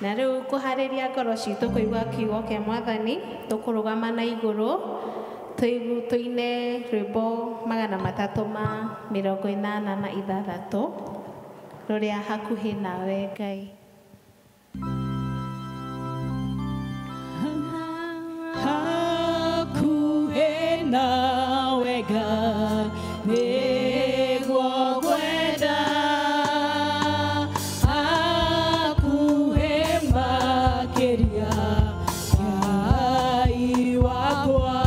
Na rĩu kũharĩria ngoro citũ kũigua kiugo kĩa Mwathani, tũkũrũgama na igũrũ tũine rwĩmbo 386 rũrĩa hakuhĩ nawe Ngai. Hakuhĩ nawe Ngai nĩguo ngwenda, hakuhĩ makĩria Ngai wakwa,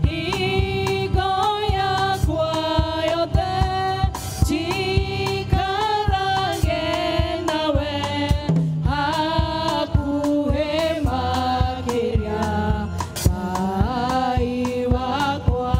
hingo yakwa yothe njikarage nawe, hakuhĩ makĩria Ngai wakwa.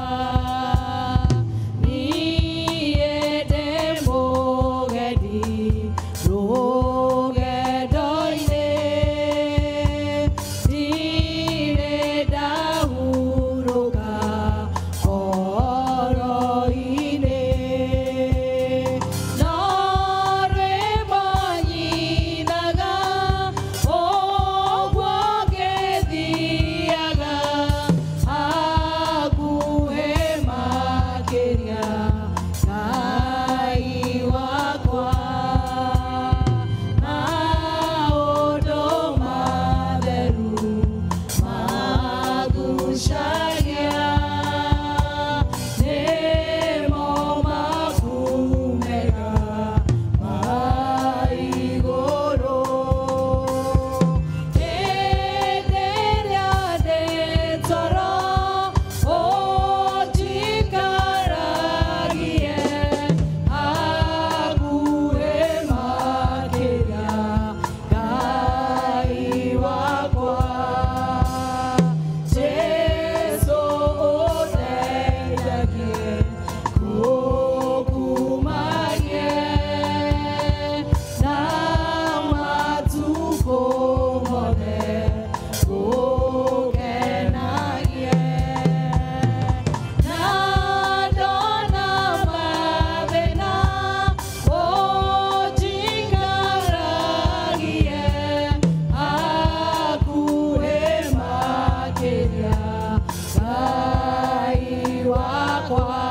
wakwa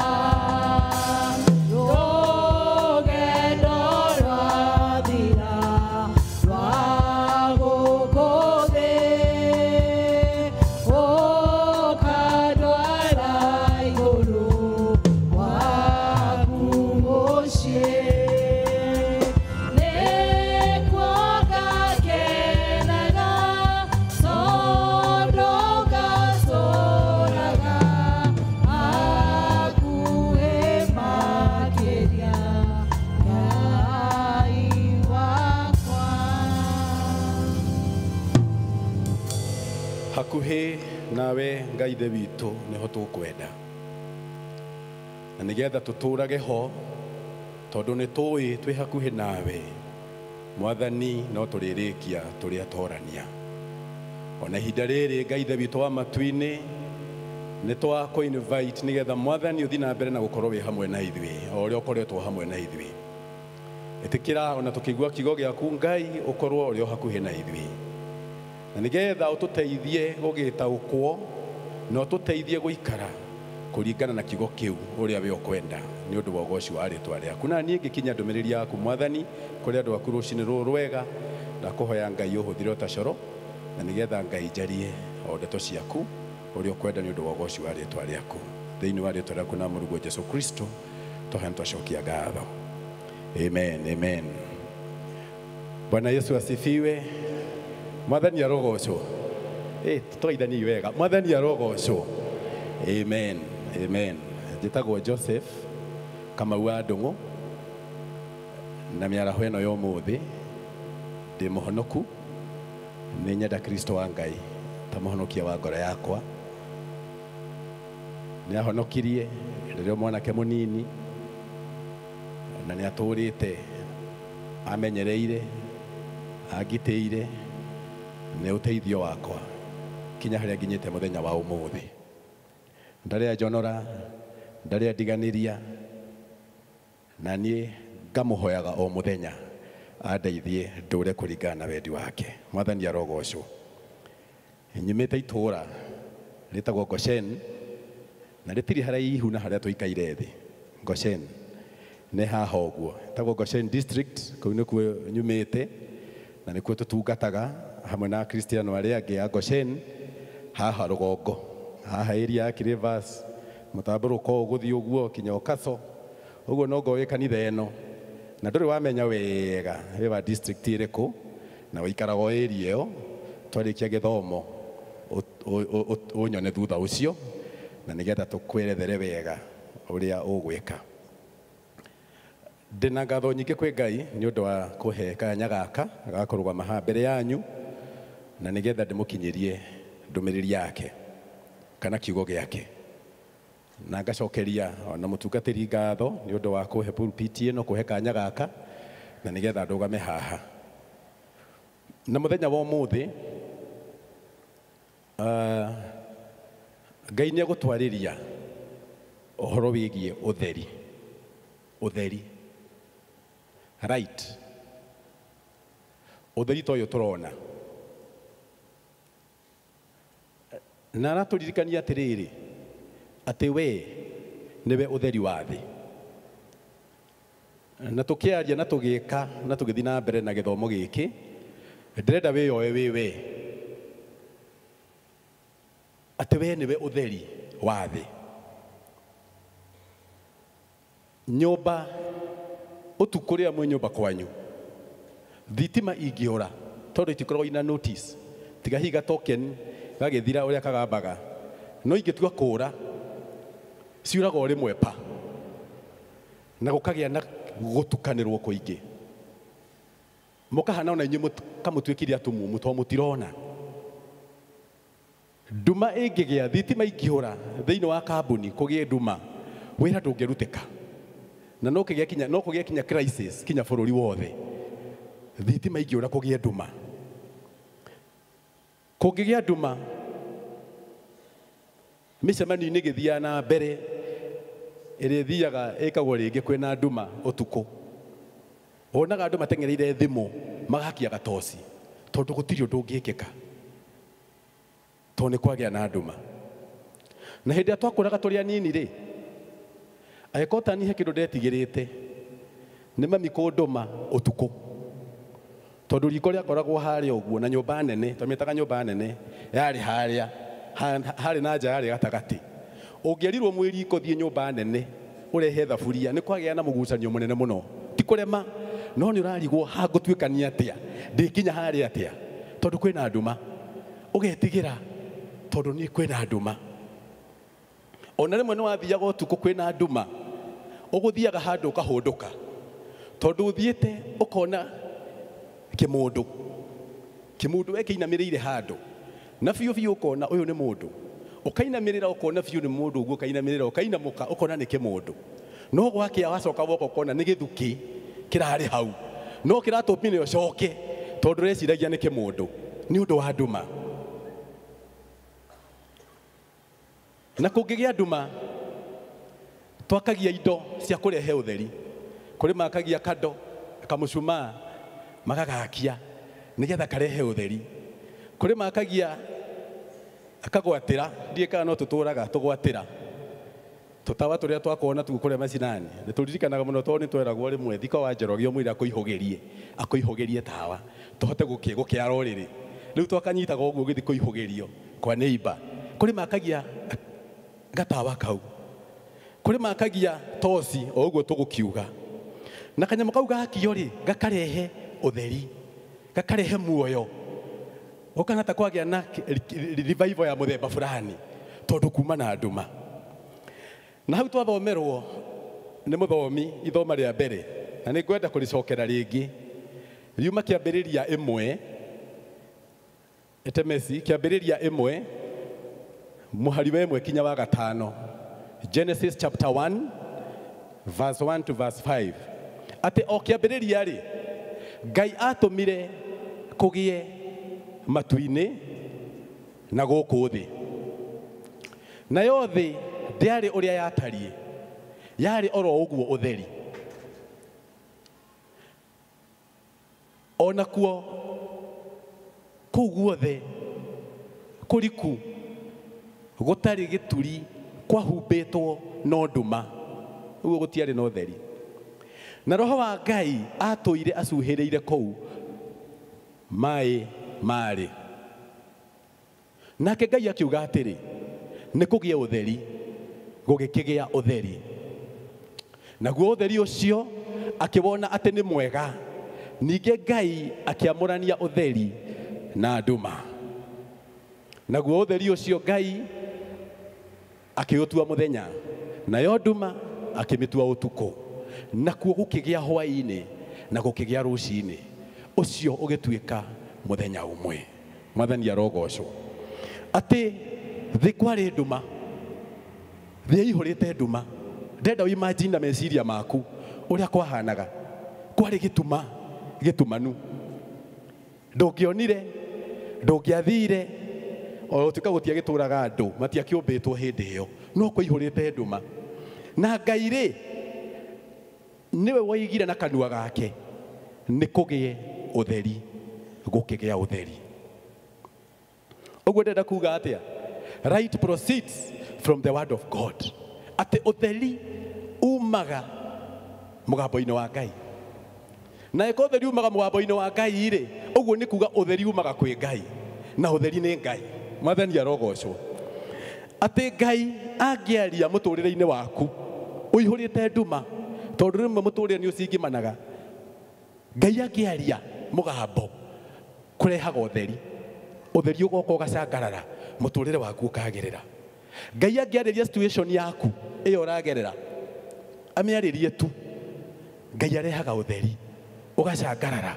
rũgendo rwathira rwa gũkũ thĩ ũkandwara igũrũ gwaku mũciĩ nĩkuo ngakenaga tondũ ngatũũraga hakuhĩ makĩria Ngai wakwa. Hakuhĩ nawe Ngai ithe witũ nĩho tũkwenda na nĩgetha tũtũrage ho tondũ nĩ tũĩ twĩ hakuhĩ nawe Mwathani no tũrĩrĩkia tũrĩ atorania. Ona ihinda rĩrĩ Ngai ithe witũ wa matu-inĩ nĩ twakũ invite nĩgetha Mwathani ũthiĩ na mbere na gũkorwo wĩ hamwe na ithuĩ o ũrĩa ũkoretwo hamwe na ithuĩ. Ĩtĩkĩra ona tũkĩigua kiugo gĩaku Ngai ũkorwo ũrĩ o hakuhĩ na ithuĩ na nĩgetha ũtũteithie gũgĩtaũkwo na ũtũteithie gũikara kũringana na kiugo kĩu ũrĩa we ũkwenda nĩ ũndũ wa ũgoci wa rĩtwa rĩaku. Na niĩ ngĩkinya ndũmĩrĩri yaku Mwathani kũrĩ andũ aku rũcinĩ rũrũ rwega, ndakũhoya Ngai ũhũthĩre o ta coro na nĩgetha Ngai njarie o ndeto ciaku ũrĩa ũkwenda nĩ ũndũ wa ũgoci wa rĩtwa rĩaku. Thĩinĩ wa rĩtwa rĩaku na Mũrũguo Jesũ Kristo twahoya twacokia ngatho. Amen, amen. Bwana Yesu asifiwe. Mwathani arogocwo. Tũgeithaniei wega. Mwathani arogocwo. Amen, amen. Njĩtagwo Joseph Kamau wa Ndũng'ũ na mĩaraho ĩno ya ũmũthĩ ndĩ mũhonoku, nĩ nyenda Kristo wa Ngai ta mũhonokia wa ngoro yakwa. Nĩ ahonokirie rĩrĩa mwanake mũnini na nĩ atũrĩte amenyereire angitĩire nĩ ũteithio wakwa kinya harĩa nginyĩte mũthenya wa ũmũthĩ. Ndarĩ anjonora, ndarĩ andiganĩria, na niĩ ngamũhoyaga o mũthenya andeithie ndũre kũringana na wendi wake. Mwathani arogocwo. Nyumĩte itũũra rĩtagwo Goshen na rĩtirĩ haraihu na harĩa tũikaire thĩ. Goshen nĩ haha ũguo, ĩtagwo Goshen District, kũu nĩkuo nyumĩte na nĩkuo tũtungataga hamwe na Akristiano arĩa angĩ a Goshen haha rũgongo, haha area ya Kirivas, mũtambũrũko ũũ gũthiĩ ũguo kinya Ũkaco ũguo no ngorwo wĩ kanitha ĩno na ndũrĩ wamenya wega wĩ wa district ĩrĩkũ na ũikaraga o area ĩyo. Twarĩkia gĩthomo ũnyone thutha ũcio na nĩgetha tũkwerethere wega ũrĩa ũgwĩka. Ndĩna ngatho nyingĩ kwĩ Ngai nĩ ũndũ wa kũhe kanya gaka ga kũrũgama haha mbere yanyu na nĩgetha ndĩmũkinyĩrie ndũmĩrĩri yake kana kiugo gĩake, na ngacokeria ona mũtungatĩri ngatho nĩ ũndũ wa kũhe pulpit ĩno, kũhe kanya gaka na nĩgetha ndũgame haha. Na mũthenya wa ũmũthĩ Ngai nĩ egũtwarĩria ũhoro wĩgiĩ ũtheri. Ũtheri, right. Ũtheri ta ũyũ tũrona na aratũririkania atĩrĩrĩ atĩ we nĩwe ũtheri wa thĩ. Na tũkĩaria na tũgĩka na tũgĩthiĩ na mbere na gĩthomo gĩkĩ, ndĩrenda wĩyoe wĩ we atĩ we nĩwe ũtheri wa thĩ. Nyũmba ũtukũ rĩrĩa mwĩ nyũmba kwanyu thitima ingĩũra tondũ itikoragwo ina notice, tiga hihi ga token gagĩthira ũrĩa kagambaga, no ingĩtua kũũra ciũraga o rĩmwe pa na gũkagĩa na gũtukanĩrwo kũingĩ, mũkahana ona inyuĩ kamũtuĩkire atumumu tondũ mũtirona. Nduma ĩngĩgĩa, thitima ingĩũra thĩinĩ wa kambuni kũgĩe nduma, wĩra ndũngĩrutĩka na no kũgĩe kinya crisis kinya bũrũri wothe. Thitima ingĩũra kũgĩe nduma, kũngĩgĩa nduma mĩcemanio-inĩ ĩgĩthiaga na mbere ĩrĩa ĩthiaga ĩkagwo rĩngĩ kwĩna nduma ũtukũ, wonaga andũ mateng'ereire thimũ magakia gatoci tondũ gũtirĩ ũndũ ũngĩkĩka tondũ nĩ kwagĩa na nduma. Na hĩndĩ ĩrĩa twakũraga tũrĩ anini rĩ, Angĩkorwo ta niĩ he kĩndũ ndetigĩrĩte nĩ mami kũndũma ũtukũ, tondũ riko rĩakoragwo harĩa ũguo na nyũmba nene, twamĩtaga nyũmba nene, yarĩ harĩa harĩ na nja yarĩ gatagatĩ. Ũngĩerirwo mwĩ riko thiĩ nyũmba nene ũrehe thaburia, nĩ kwagĩa na mũgucanio mũnene mũno. Ti kũrema, no nĩ ũrarigwo hangũtuĩkania atĩa, ndĩkinya harĩa atĩa, tondũ kwĩna nduma. Ũgetigĩra tondũ nĩ kwĩna nduma. Ona rĩmwe nĩ wathiaga ũtukũ kwĩna nduma, ũgũthiaga handũ ũkahũndũka, tondũ ũthiĩte ũkona kĩmũndũ, kĩmũndũ ekĩinamĩrĩire handũ, na biũ biũ ũkona ũyũ nĩ mũndũ, ũkainamĩrĩra ũkona biũ nĩ mũndũ ũguo, ũkainamĩrĩra ũkainamũka ũkona nĩ kĩmũndũ, no gwakĩa wacoka woka ũkona nĩ gĩthukĩ kĩrarĩ hau, no kĩratũmire ũcoke tondũ ũreciragia nĩ kĩmũndũ nĩ ũndũ wa nduma. Na kũngĩgĩa nduma twakagia indo cia kũrehe ũtheri. Kũrĩ makagia kando kamũcumaa magagakia nĩgetha karehe ũtheri. Kũrĩ makagia akagwatĩra, ndiĩ kana no tũtũraga tũgwatĩra tũtawa tũrĩa twakorwo natuo kũrĩa macinani. Nĩ tũririkanaga mũno tondũ nĩ tweragwo rĩmwe thiko wa Njoroge ũmwĩre akũihũgĩrie, akũihũgĩrie tawa tũhote gũkĩara ũrĩrĩ. Rĩu twakanyitaga ũguo gĩthiĩ kũihũgĩrio kwa neighbor. Kũrĩ makagia gatawa kau, kũrĩ makagia toci o ũguo tũgũkiuga, na kanyamũ kau gakio rĩ gakarehe ũtheri, gakarehe muoyo, ũkana ta kwagĩa na revival ya mũthemba fulani tondũ kuma na nduma. Na hau twathomerwo nĩ mũthomi ithoma rĩa mbere, na nĩ ngwenda kũrĩcokera rĩngĩ, riuma kĩambĩrĩria 1 etemesi kĩambĩrĩria 1 mũhari wa 1 kinya wa 5, Genesis chapter 1 verse 1 to verse 5, atĩ o kĩambĩrĩria rĩ Ngai atũmire kũgĩe matu-inĩ na gũkũ thĩ, nayo thĩ ndĩarĩ ũrĩa yatariĩ, yarĩ oro ũguo ũtheri. Ona kuo kũu guothe kũriku gũtarĩ gĩturi kwahumbĩtwo no nduma, ũguo gũtiarĩ na ũtheri. Na Roho wa Ngai atũire acuhĩrĩire kũu maĩ marĩ. Nake Ngai akiuga atĩrĩ, nĩ kũgĩe ũtheri, gũgĩkĩgĩa ũtheri. Naguo ũtheri ũcio akĩwona atĩ nĩ mwega. Ningĩ Ngai akĩamũrania ũtheri na nduma. Naguo ũtheri ũcio Ngai akĩũtua mũthenya, nayo nduma akĩmĩtua ũtukũ. Nakuo gũkĩgĩa hwaĩ-inĩ na gũkĩgĩa rũcinĩ, ũcio ũgĩtuĩka mũthenya ũmwe. Mwathani arogocwo. Atĩ thĩ kwarĩ nduma, thĩ yaihũrĩte nduma. Ndenda ũimagine na meciria maku ũrĩa kwahanaga. Kwarĩ gĩtuma gĩtumanu, ndũngĩonire, ndũngĩathire, o gũtuĩka gũtiagĩtũraga andũ, matiakĩũmbĩtwo hĩndĩ ĩyo, no kwaihũrĩte nduma. Na Ngai rĩ nĩwe woigire na kanua gake nĩ kũgĩe ũtheri, gũkĩgĩa ũtheri. Ũguo ndenda kuga atĩa? Right proceeds from the word of God. Atĩ ũtheri umaga mũgambo-inĩ wa Ngai. Na ĩkorwo ũtheri umaga mũgambo-inĩ wa Ngai rĩ, ũguo nĩ kuga ũtheri umaga kwĩ Ngai, na ũtheri nĩ Ngai. Mwathani arogocwo. Atĩ Ngai angĩaria mũtũrĩre-inĩ waku ũihũrĩte nduma, tondũ rĩmwe mũtũrĩre nĩ ũcingimanaga, Ngai angĩaria mũgambo kũrehaga ũtheri, ũtheri ũgoka ũgacangarara, mũtũrĩre waku ũkagĩrĩra. Ngai angĩarĩria situation yaku ĩyo ũragerera, amĩarĩrie tu, Ngai arehaga ũtheri ũgacangarara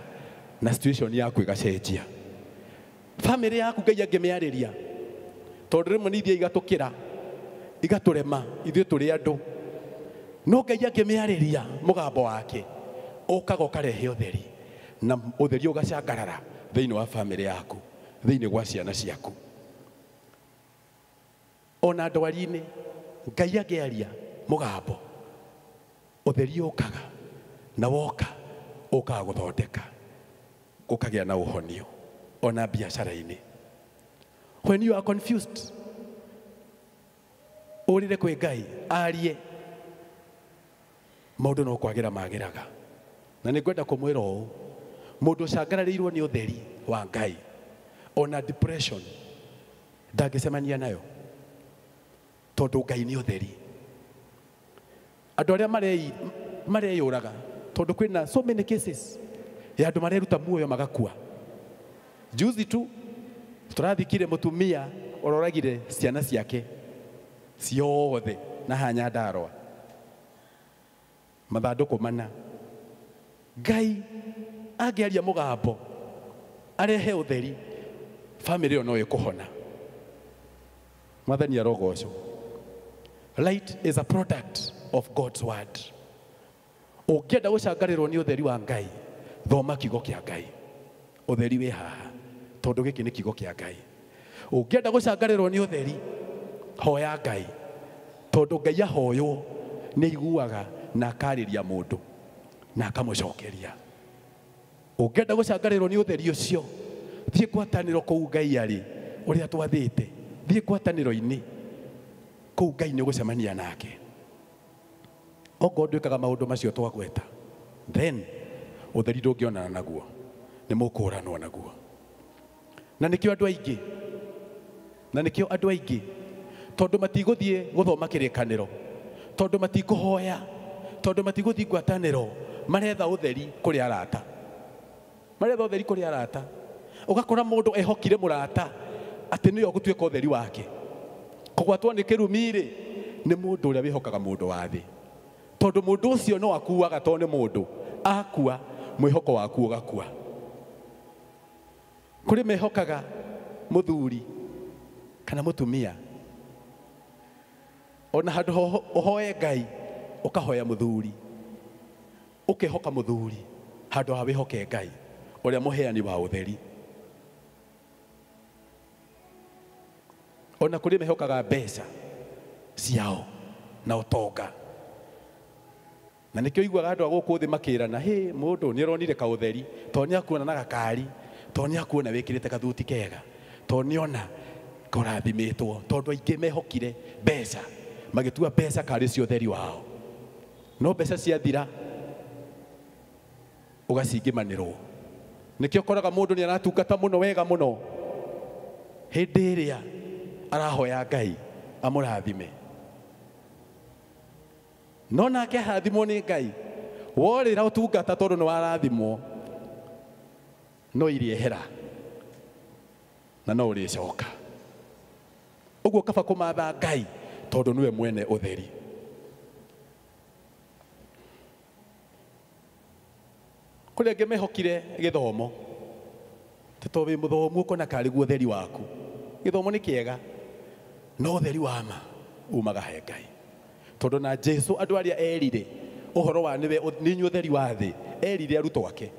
na situation yaku ĩgacenjia. Family yaku Ngai angĩmĩarĩria, tondũ rĩmwe nĩ ithiĩ igatũkĩra igatũrema ithuĩ tũrĩ andũ, no Ngai angĩmĩarĩria mũgambo wake ũkaga ũkarehe ũtheri, na ũtheri ũgacangarara thĩinĩ wa family yaku, thĩinĩ gwa ciana ciaku. Ona ndwari-inĩ Ngai angĩaria mũgambo, ũtheri ũkaga, na woka ũkaga gũthondeka, ũkagĩa na ũhonio. Ona biacara-inĩ, when you are confused, ũrĩre kwĩ Ngai arie, Maũndũ no kwagĩra magĩraga. Na nĩ ngwenda kũmwĩra ũũ, mũndũ ũcangararĩirwo nĩ ũtheri wa Ngai ona depression ndangĩcemania nayo, tondũ Ngai nĩ ũtheri. Andũ arĩa mareyũraga, tondũ kwĩna so many cases ya andũ mareruta muoyo magakua. Juzi tu tũrathikire mũtumia ũroragire ciana ciake ciothe na haha Nyandarũa, mathandũkũ mana. Ngai angĩaria mũgambo arehe ũtheri, famĩlĩ ĩyo no ĩkũhona. Mwathani arogocwo. Light is a product of God's word. Ũngĩenda gũcangarĩrwo nĩ ũtheri wa Ngai, thoma kiugo kĩa Ngai. Ũtheri wĩ haha, tondũ gĩkĩ nĩ kiugo kĩa Ngai. Ũngĩenda gũcangarĩrwo nĩ ũtheri, hoya Ngai, tondũ Ngai ahoywo nĩ aiguaga na akarĩria mũndũ na akamũcokeria. Ũngĩenda gũcangarĩrwo nĩ ũtheri ũcio, thiĩ ngwatanĩro kũu Ngai arĩ, ũrĩa twathĩte, thiĩ ngwatanĩro-inĩ kũu Ngai nĩ ũgũcemania nake. Okorwo ndwĩkaga maũndũ macio twagweta, then ũtheri ndũngĩonana naguo, nĩ mũkũranwo naguo. Na nĩkĩo andũ aingĩ, na nĩkĩo andũ aingĩ, tondũ matigũthiĩ gũthoma kĩrĩkanĩro, tondũ matikũhoya, tondũ matigũthiĩ ngwatanĩro, maretha ũtheri kũrĩ arata. Maretha ũtheri kũrĩ arata. Ũgakora mũndũ ehokire mũrata atĩ nĩwe ũgũtuĩka ũtheri wake. Kũgwatwo nĩ kĩrumi-rĩ, nĩ mũndũ ũrĩa wĩhokaga mũndũ wa thĩ. Tondũ mũndũ ũcio no akuaga tondũ nĩ mũndũ, akua mwĩhoko waku ũgakua. Kũrĩ mehokaga mũthuri kana mũtumia, ona handũ ũhoe Ngai ũkahoya mũthuri, ũkehoka mũthuri handũ ha wĩhoke Ngai ũrĩa mũheani wa ũtheri. Ona kũrĩ mehokaga mbeca ciao na ũtonga. Na nĩkĩo iguaga andũ a gũkũ thĩ makĩrana, hĩ mũndũ nĩ aronire kaũtheri, tondũ nĩ akuona na gakari, tondũ nĩ akuona wĩkĩrĩte kathuti kega, tondũ nĩ ona kũrathimĩtwo, tondũ aingĩ mehokire mbeca, magĩtua mbeca karĩ cio ũtheri wao. No mbeca ciathira ũgacingĩmanĩrwo. Nĩkĩo ũkoraga mũndũ nĩ aratungata mũno wega mũno, hĩndĩ ĩrĩa arahoya Ngai amũrathime, no nake arathimwo nĩ Ngai. Worĩra ũtungata tondũ nĩ warathimwo, no iriehera na no ũrĩcoka. Ũguo kaba kũmatha Ngai tondũ nĩwe mwene ũtheri. Kũrĩ angĩ mehokire gĩthomo, tondũ wĩ mũthomu ũkona karĩ guo ũtheri waku. Gĩthomo nĩ kĩega, no ũtheri wa ma umaga he Ngai. Tondũ na Jesu andũ arĩa erire ũhoro wa nĩwe nĩ inyuĩ ũtheri wa thĩ, erire arutwo ake.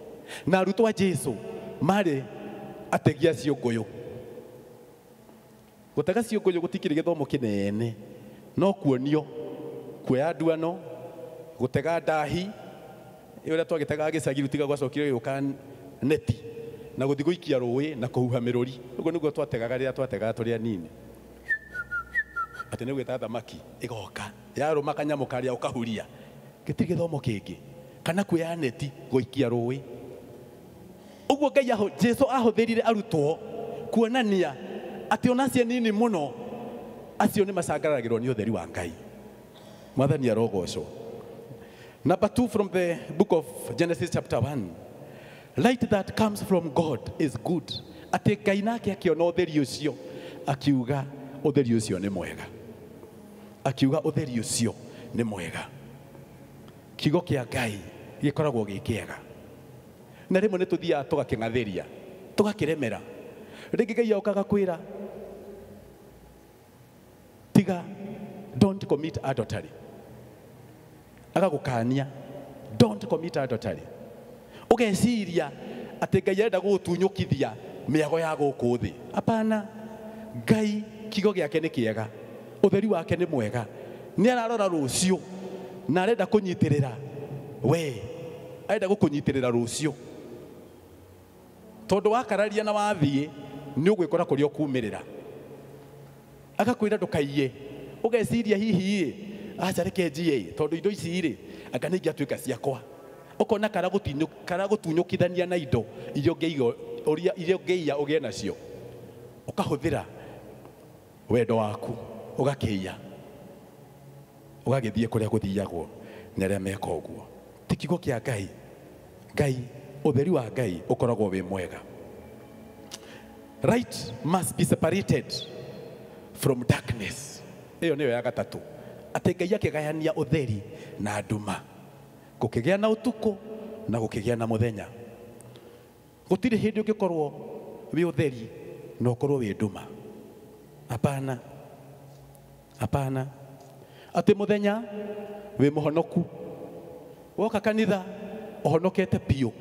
Na arutwo a Jesu marĩ ategi a ciũngũyũ. Gũtega ciũngũyũ gũtikĩrĩ gĩthomo kĩnene, no kuonio kuoya nduano, gũtega ndahi, ũrĩa twagĩtegaga gĩcagi rĩu tiga gwacokire gĩũka neti, na gũthiĩ gũikia rũĩ na kũhuha mĩrũri. Ũguo nĩguo twategaga rĩrĩa twategaga tũrĩ anini. Atĩ nĩ gwĩta thamaki ĩgoka, yarũma kanyamũ karĩa ũkahuria. Gĩtirĩ gĩthomo kĩngĩ. Kana kuoya neti gũikia rũĩ. Ũguo Ngai Jesu ahũthĩrire arutwo kuonania atĩ ona acio nini mũno, acio nĩ macangararagĩrwo nĩ ũtheri wa Ngai. Mwathani arogocwo. Number 2 from the book of Genesis chapter 1. Light that comes from God is good. Atĩ Ngai nake akĩona ũtheri ũcio, akiuga ũtheri ũcio nĩ mwega. Akiuga ũtheri ũcio nĩ mwega. Kiugo kĩa Ngai gĩkoragwo gĩ kĩega. Na rĩmwe nĩ tũthiaga tũgakĩng'athĩria, tũgakĩremera. Rĩngĩ Ngai okaga kwĩra, tiga, don't commit adultery. Agagũkania, don't commit adultery. Ũgeciria atĩ Ngai arenda gũgũtunyũkithia mĩago ya gũkũ thĩ. Hapana, Ngai kiugo gĩake nĩ kĩega, ũtheri wake nĩ mwega, nĩ ararora rũciũ na arenda kũnyitĩrĩra we, arenda gũkũnyitĩrĩra rũciũ. Tondũ wakararia na wathiĩ nĩ ũgwĩkora kũrĩa ũkumĩrĩra. Agakwĩra ndũkaiye, ũgeciria hihi Aca reke njiye tondu indo ici rĩ anga nĩ ingĩatuĩka ciakwa. Ũkona karagũtunyũkithania na indo iria ũngĩiga ũgĩe nacio. Ũkahũthĩra wendo waku ũgakĩiya ũgagĩthiĩ kũrĩa gũthiagwo nĩ arĩa meka ũguo. Ti kiugo kĩa Ngai. Ngai, ũtheri wa Ngai ũkoragwo wĩ mwega. Right must be separated from darkness. Ĩyo nĩyo ya gatatũ. Atĩ Ngai akĩgayania ũtheri na nduma. Gũkĩgĩa na ũtukũ na gũkĩgĩa na mũthenya. Gũtirĩ hĩndĩ ũngĩkorwo wĩ ũtheri na ũkorwo wĩ nduma. Hapana. Hapana. Atĩ mũthenya wĩ mũhonoku. Woka kanitha ũhonokete biũ.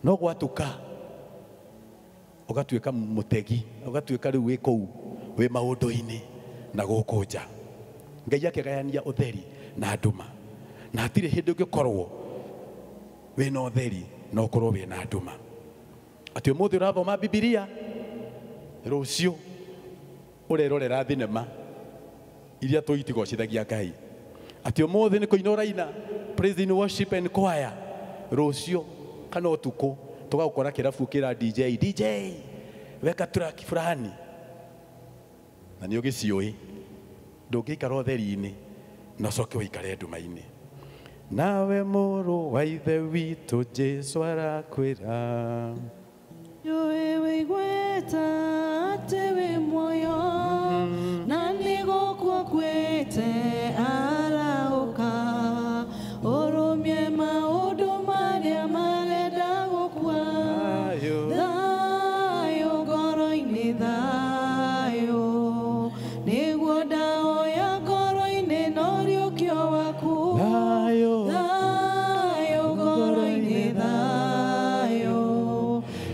No gwatuka ũgatuĩka mũtegi, ũgatuĩka rĩu wĩ kũu wĩ maũndũ-inĩ na gũkũ nja. Ngai akĩgayania ũtheri na nduma. Na hatirĩ hĩndĩ ũngĩkorwo wĩna ũtheri na ũkorwo wĩna nduma. Atĩ ũmũthĩ ũrathoma Bibilia, rũciũ ũrerorera thinema iria tũitigocithagia Ngai. Atĩ ũmũthĩ nĩ kũina ũraina praise and worship and choir, rũciũ kana ũtukũ tũgagũkora kĩrabu kĩra DJ, DJ weka track fulani na nĩ ũgĩciũĩ. Ndũngĩikara ũtheri-inĩ na ũcoke ũikare nduma-inĩ. Nawe mũrũ wa Ithe witũ Jesũ arakwĩra Njũĩ wĩiguĩte atĩ wĩ muoyo na nĩgũkua kwĩte arahũka. Ũrũmie maũndũ marĩa marenda gũkua. Thayũ ngoro-inĩ, thayũ nĩguo ndahoya ngoro-inĩ no ũriũkio waku. Thayũ ngoro-inĩ, thayũ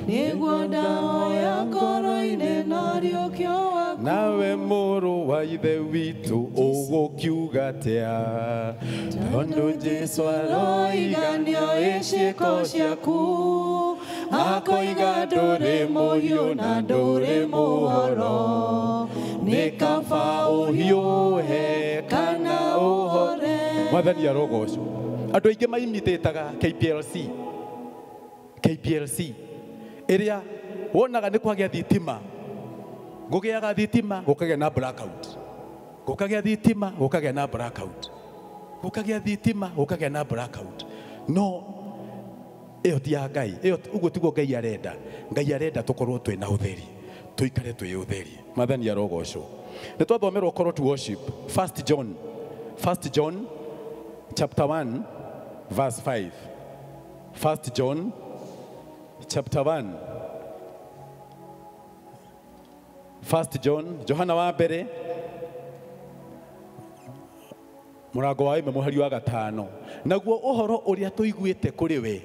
nĩguo ndahoya ngoro-inĩ no ũriũkio waku. Nawe mũrũ wa Ithe witũ ũgũkiuga atĩa? Tondũ Jesũ aroiga nĩoĩ ciĩko ciaku, akoiga ndũrĩ mũhiũ na ndũrĩ mũhoro. Nĩ kaba ũhiũhe kana ũhore. Mwathani arogocwo. Andũ aingĩ maimitĩtaga KPLC. KPLC ĩrĩa wonaga nĩ kwagĩa thitima, gũgĩaga thitima gũkagĩa na blackout, gũkagĩa thitima gũkagĩa na blackout, gũkagĩa thitima gũkagĩa na blackout. No ĩyo ti ya Ngai. Ĩyo ũguo tiguo Ngai arenda. Ngai arenda tũkorwo twĩ na ũtheri, tũikare twĩ ũtheri. Mwathani arogocwo. Nĩ twathomerwo call to worship 1 John, 1 John chapter 1 verse 5. 1 John chapter 1. 1 John, Johana wa mbere mũrango wa 1 mũhari wa 5. Naguo ũhoro ũrĩa tũiguĩte kũrĩ we,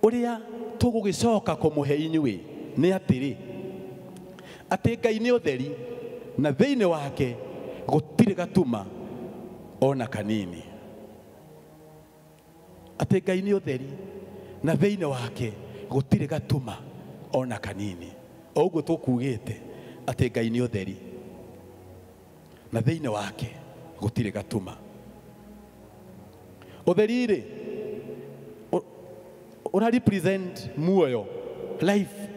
ũrĩa tũgũgĩcoka kũmũhe inyuĩ nĩ atĩrĩ, atĩ Ngai nĩ ũtheri na thĩinĩ wake gũtirĩ gatuma ona kanini. Atĩ Ngai nĩ ũtheri na thĩinĩ wake gũtirĩ gatuma ona kanini. O ũguo tũkugĩte atĩ Ngai nĩ ũtheri na thĩinĩ wake gũtirĩ gatuma. Ũtheri rĩ ũra represent muoyo, life,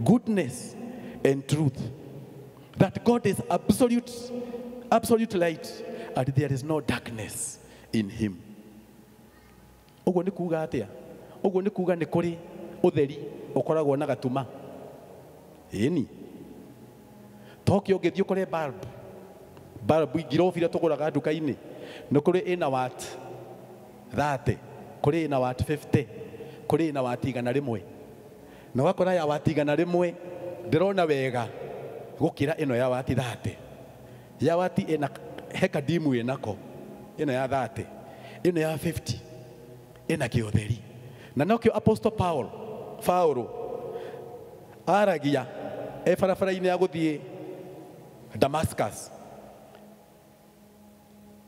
goodness and truth. That God is absolute, absolute light and there is no darkness in him. Ũguo nĩ kuga atĩa? Ũguo nĩ kuga nĩ kũrĩ ũtheri ũkoragwo na gatuma. Ĩni tokyo ũngĩthiĩ ũkore bulb, bulb ngirobu iria tũgũraga nduka-inĩ nĩ kũrĩ ĩna watt 30, kũrĩ ĩna watt 50, kũrĩ ĩna watt 100. Na ũgakora ya watt 100 ndĩrona wega gũkĩra ĩno ya watt 30. Ya watt ĩna hekadimu ĩnako, ĩno ya 30, ĩno ya 50 ĩna kĩũtheri. Na nokĩo Apostle Paul, Paulo aragia e barabara-inĩ ya gũthiĩ Damascus.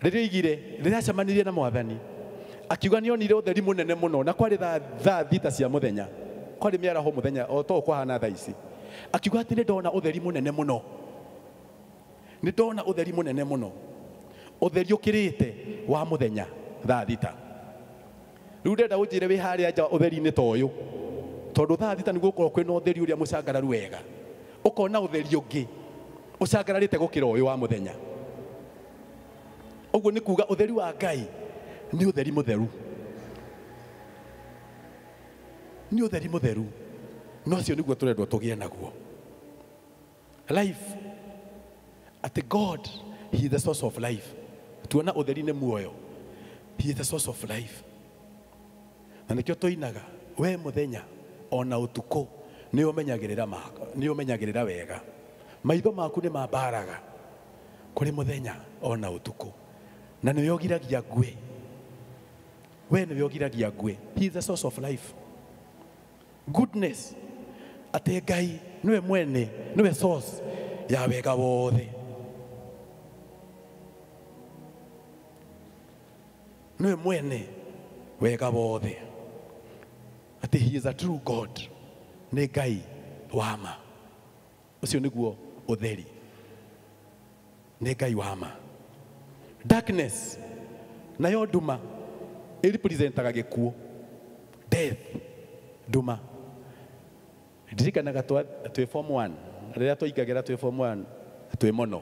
Rĩrĩa oigire, rĩrĩa acemanirie na Mwathani, akiuga nĩ onire ũtheri mũnene mũno, na kwarĩ thaa 6 cia mũthenya, kwarĩ mĩaraho mũthenya o to kwahana thaa ici. Akiuga atĩ nĩ ndona ũtheri mũnene mũno, nĩ ndona ũtheri mũnene mũno. Ũtheri ũkĩrĩte wa mũthenya thaa thita. Rĩu ndĩrenda ũnjĩre wĩ harĩa nja ũtheri-inĩ ta ũyũ, tondũ thaa thita nĩguo gũkorwo kwĩna ũtheri ũrĩa mũcangararu wega, ũkona ũtheri ũngĩ ũcangararĩte gũkĩra ũyũ wa mũthenya. Ũguo nĩ kuga ũtheri wa Ngai nĩ ũtheri mũtheru, nĩ ũtheri mũtheru, na ũcio nĩguo tũrendwo tũgĩe naguo. Life, atĩ God, he is the source of life. Tuona ũtheri nĩ muoyo, he is the source of life. Na nĩkĩo tũinaga we mũthenya ona ũtukũ nĩ ũmenyagĩrĩra wega, maitho maku nĩ mambaraga kũrĩ mũthenya ona ũtukũ, na nĩwe ũgiragia ngue. We nĩwe ũgiragia ngue. He is the source of life. Goodness, atĩ Ngai nĩwe mwene, nĩwe source ya wega wothe, nĩwe mwene wega wothe, atĩ he is a true God, nĩ Ngai wa ma. Ũcio nĩguo ũtheri, nĩ Ngai wa ma. Darkness, nayo nduma ĩrepresentaga gĩkuũ, death, nduma. Ndirikanaga twĩ form 1, rĩrĩa twaingagĩra twĩ form 1 twĩ mũno,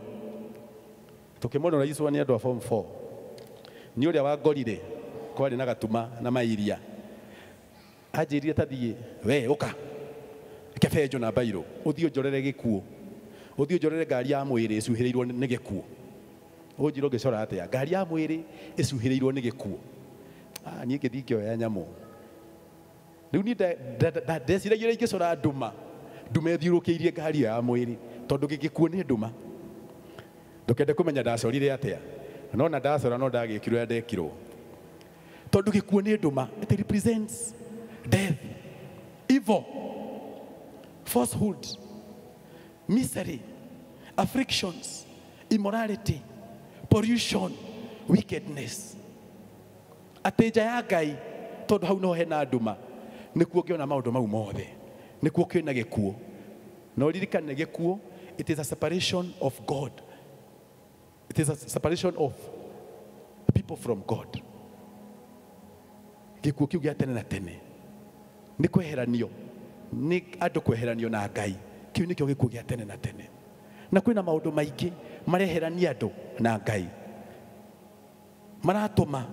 tũkĩmonora icua nĩ andũ a form 4, nĩ ũrĩa wangorire kwarĩ na gatuma na mairia, anjĩrire ta thiĩ we ũka kebenjo na mbairũ, ũthiĩ ũnjorere gĩkuũ, ũthiĩ ũnjorere ngari ya mwĩrĩ ĩcuhĩrĩirwo nĩ gĩkuũ. Ũnjĩre ũngĩcora atĩa ngari ya mwĩrĩ ĩcuhĩrĩirwo nĩ gĩkuũ? Niĩ ngĩthiĩ ngĩoya nyamũ. Rĩu niĩ ndeciragia ũrĩa ingĩcora nduma, nduma ĩthiũrũkĩirie ngari ĩyo ya mwĩrĩ, tondũ gĩkuũ nĩ nduma. Ndũkende kũmenya ndacorire atĩa, no na ndacora no ndagĩkirwo ũrĩa ndekirwo, tondũ gĩkuũ nĩ nduma. It represents death, evil, falsehood, misery, afflictions, immorality, pollution, wickedness. Atĩ nja ya Ngai, tondũ hau no hena nduma, nĩkuo ũngĩona maũndũ mau mothe, nĩkuo kwĩna gĩkuũ. Na ũririkane gĩkuũ, it is a separation of God. It is a separation of people from God. Gĩkuũ kĩu gĩa tene na tene nĩ kweheranio, nĩ andũ kweheranio na Ngai. Kĩu nĩkĩo gĩkuũ gĩa tene na tene. Na kwĩna maũndũ maingĩ mareherania andũ na Ngai, maratũma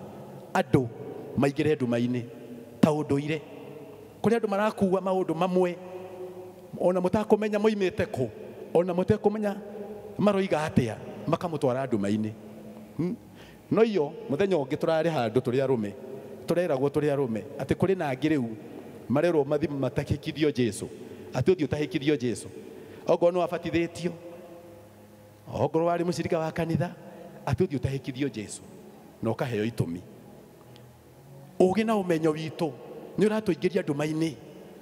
andũ maingĩre nduma-inĩ ta ũndũire, kũrĩa andũ marakua maũndũ mamwe ona mũtakũmenya moimĩte kũ, ona mũtekũmenya maroiga atĩa, makamũtwara nduma-inĩ. No iyo mũthenya ũngĩ tũrarĩ handũ tũrĩ arũme, tũreragwo tũrĩ arũme atĩ kũrĩ na angĩ rĩu marerwo mathi matahĩkithio Jesu, atĩ ũthiĩ ũtahĩkithio Jesu, okorwo nĩ wabatithĩtio, okorwo warĩ mũcirika wa kanitha, atĩ ũthiĩ ũtahĩkithio Jesu na ũkaheo itũmi. Ũgĩ na ũmenyo witũ nĩ ũratũingĩria nduma-inĩ,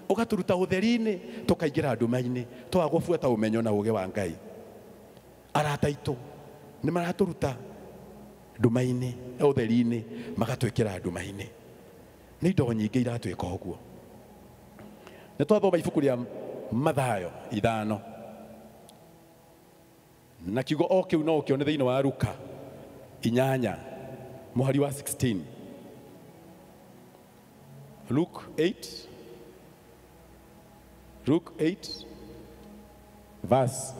ũgatũruta ũtheri-inĩ tũkaingĩra nduma-inĩ, twaga gũbuata ũmenyo na ũgĩ wa Ngai. Arata aitũ nĩ maratũruta nduma-inĩ, ũtheri-inĩ, magatwĩkĩra nduma-inĩ. Nĩ indo nyingĩ iratwĩka ũguo. Nĩ twathoma ibuku rĩa Mathayo 5, na kiugo o kĩu no ũkĩone thĩinĩ wa Luka 8 mũhari wa 16. Luke 8, Luke 8 verse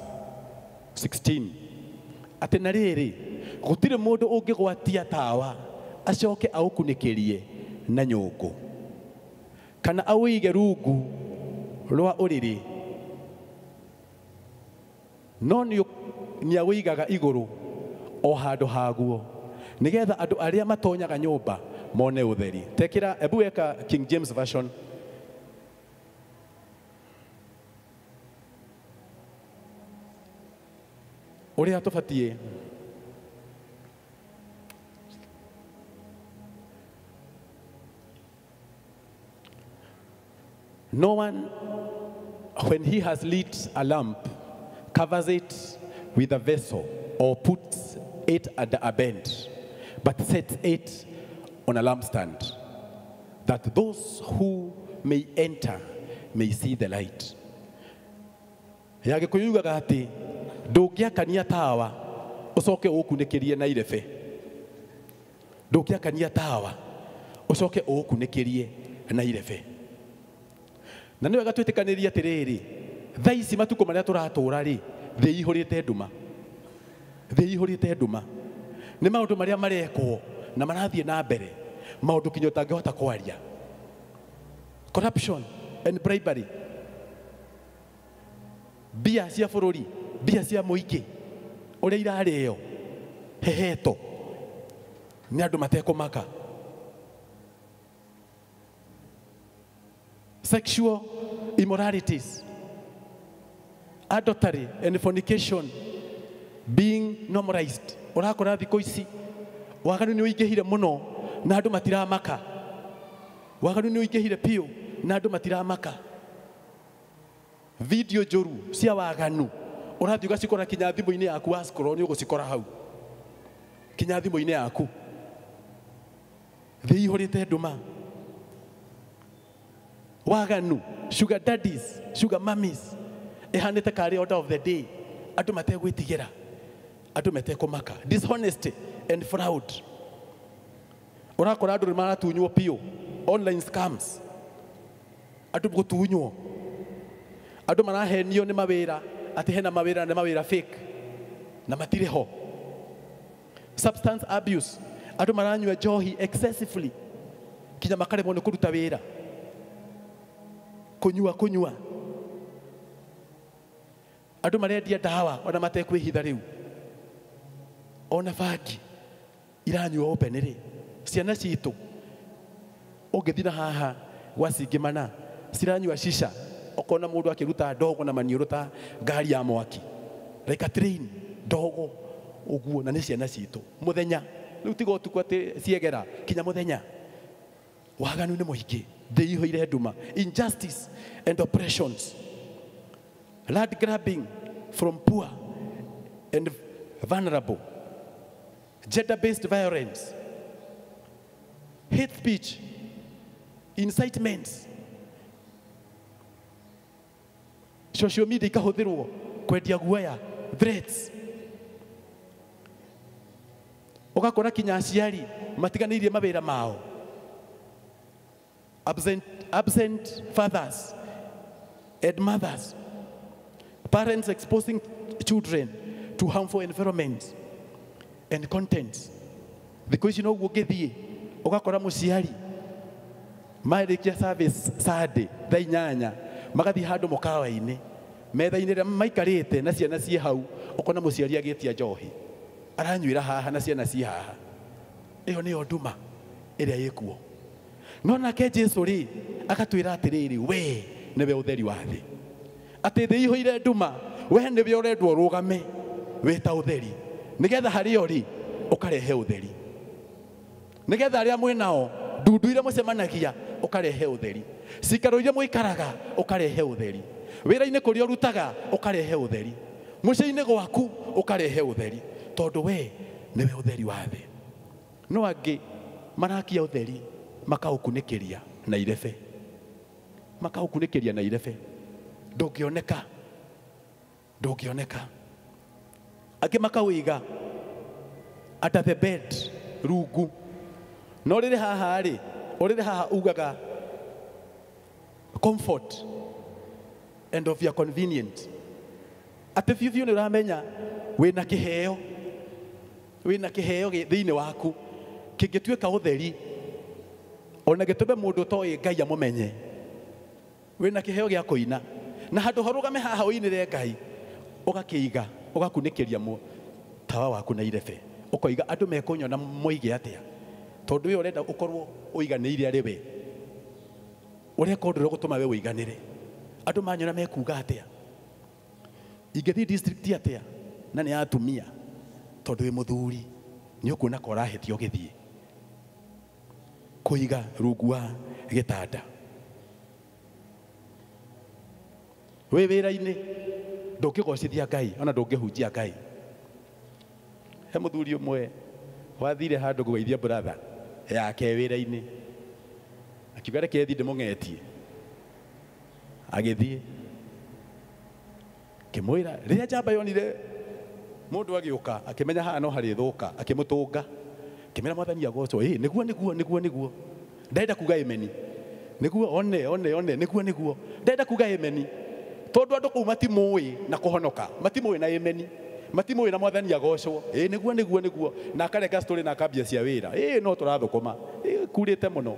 16. Atĩ na rĩrĩ, gũtirĩ mũndũ ũngĩgwatia tawa acoke aũkunĩkĩrie na nyũngũ, kana aũige rungu rwa ũrĩrĩ, no nĩ aũigaga igũrũ o handũ haguo, nĩgetha andũ arĩa matonyaga nyũmba mone ũtheri. Tekĩra, ebu weka King James Version. Ũrĩa tũbatiĩ No one, when he has lit a lamp, covers it with a vessel or puts it under a bed, but sets it on a lampstand, that those who may enter may see the light. Ya Gĩkũyũ yugaga atĩ ndũngĩakania tawa ũcoke ũũkunĩkĩrie na irebe. Ndũngĩakania tawa ũcoke ũũkunĩkĩrie na irebe. Na nĩ wega twĩtĩkanĩrie atĩrĩrĩ, thaa ici matukũ marĩa tũratũra rĩ, thĩ ĩihũrĩte nduma. Thĩ ĩihũrĩte nduma. Nĩ maũndũ marĩa marekwo na marathiĩ na mbere, maũndũ kinya ũtangĩhota kwaria. Corruption and bribery, mbia cia bũrũri, mbia cia mũingĩ ũrĩa irarĩo heheto nĩ andũ matekũmaka. Sexual immoralities, adultery and fornication being normalized. Ũrakora thikũ ici waganu nĩ ũingĩhire mũno na andũ matiramaka. Waganu nĩ ũingĩhire piũ na andũ matiramaka. Video njũru cia waganu ũrathiĩ ũgacikora kinya thimũ-inĩ yaku, wa scroll nĩ ũgũcikora hau kinya thimũ-inĩ yaku. Thĩ ĩihũrĩte nduma. Waganu, sugar daddies, sugar mummies ĩhanĩte karĩ order of the day. Andũ mategwĩtigĩra, andũ metekũmaka. Dishonesty and fraud. Ũrakora andũ nĩ maratunywo piũ. Online scams, andũ gũtunywo. Andũ marahenio nĩ mawĩra atĩ hena mawĩra, nĩ mawĩra fake na matirĩ ho. Substance abuse, andũ maranyua njohi excessively kinya makaremwo nĩ kũruta wĩra. Kũnyua kũnyua. Andũ marendia ndawa ona matekwĩhitha rĩu. Ona bangi iranyua open rĩ. Ciana citũ ũngĩthiĩ na haha gwa Cingimana ciranyua shisha, ũkona mũndũ akĩruta ndogo na maniũrũ ta ngari ya mwaki, like a train ndogo ũguo, na nĩ ciana citũ mũthenya. Rĩu tiga ũtukũ atĩ ciegera kinya mũthenya. Waganu nĩ mũingĩ, thĩ ĩihũire nduma. Injustice and oppressions, land grabbing from poor and vulnerable, gender-based violence, hate speech, incitements, social media ikahũthĩrwo kwendia guoya, threats. Ũgakora kinya aciari matiganĩirie mawĩra mao. Absent fathers and mothers, parents exposing children to harmful environments and contents. Thikũ ici noguo ũngĩthiĩ ũgakora mũciari marĩkia service Sunday thaa 8 magathiĩ handũ mũkawa-inĩ, metha-inĩ ĩrĩa maikarĩte na ciana ciĩ hau, ũkona mũciari agĩtia njohi aranyuĩra haha na ciana ciĩ haha. Ĩyo nĩyo nduma ĩrĩa ĩkuo. No nake Jesu rĩ agatwĩra atĩrĩrĩ, we nĩwe ũtheri wa thĩ. Atĩ thĩ ĩihũire nduma, we nĩwe ũrendwo ũrũgame wĩ ta ũtheri, nĩgetha harĩa ũrĩ ũkarehe ũtheri, nĩgetha arĩa mwĩ nao ndundu iria mũcemanagia ũkarehe ũtheri, cikaro iria mũikaraga ũkarehe ũtheri, wĩra-inĩ kũrĩa ũrutaga ũkarehe ũtheri, mũciĩ-inĩ gwaku ũkarehe ũtheri, tondũ we nĩwe ũtheri wa thĩ. No angĩ marakia ũtheri makaũkunĩkĩria na irebe, makaũkunĩkĩria na irebe, ndũngĩoneka, ndũngĩoneka. Angĩ makawĩiga under the bed, rungu. No rĩrĩ haha rĩ, ũrĩrĩ haha ugaga comfort and of your convenient. Atĩ biũ biũ nĩ ũramenya wĩna kĩheo, wĩna kĩheo thĩinĩ waku kĩngĩtuĩka ũtheri ona gĩtũme mũndũ ũtoĩ Ngai amũmenye. Wĩna kĩheo gĩa kũina na handũ harũgame haha ũinĩre Ngai, ũgakĩiga ũgakunĩkĩria tawa waku na irebe, ũkoiga andũ mekũnyona moige atĩa, tondũ we ũrenda ũkorwo ũiganĩire arĩ we. Ũreka ũndũ ũrĩa ũgũtũma we ũiganĩre, andũ manyona mekuga atĩa, ingĩthiĩ district atĩa na nĩ atumia, tondũ wĩ mũthuri nĩ ũkuona ka ũrahĩtia ũgĩthiĩ kũiga rungu wa gĩtanda. Wĩ wĩra-inĩ ndũngĩgocithia Ngai ona ndũngĩhunjia Ngai. He mũthuri ũmwe wathire handũ kũgeithia brother yake wĩra-inĩ, akiuga reke thiĩ ndĩmũng'etie. Agĩthiĩ kĩmwĩra, rĩrĩa njamba yonire mũndũ agĩũka akĩmenya haha no harĩthũka, akĩmũtũnga. Kimera mwathani agocwo niguo niguo niguo niguo ndenda kuga amen niguo one one one niguo niguo ndenda kuga amen tondu andu kuu matimui na kuhonoka matimui na amen matimui na mwathani agocwo niguo niguo niguo na akareka story na akambia cia wira no turathukuma kurite muno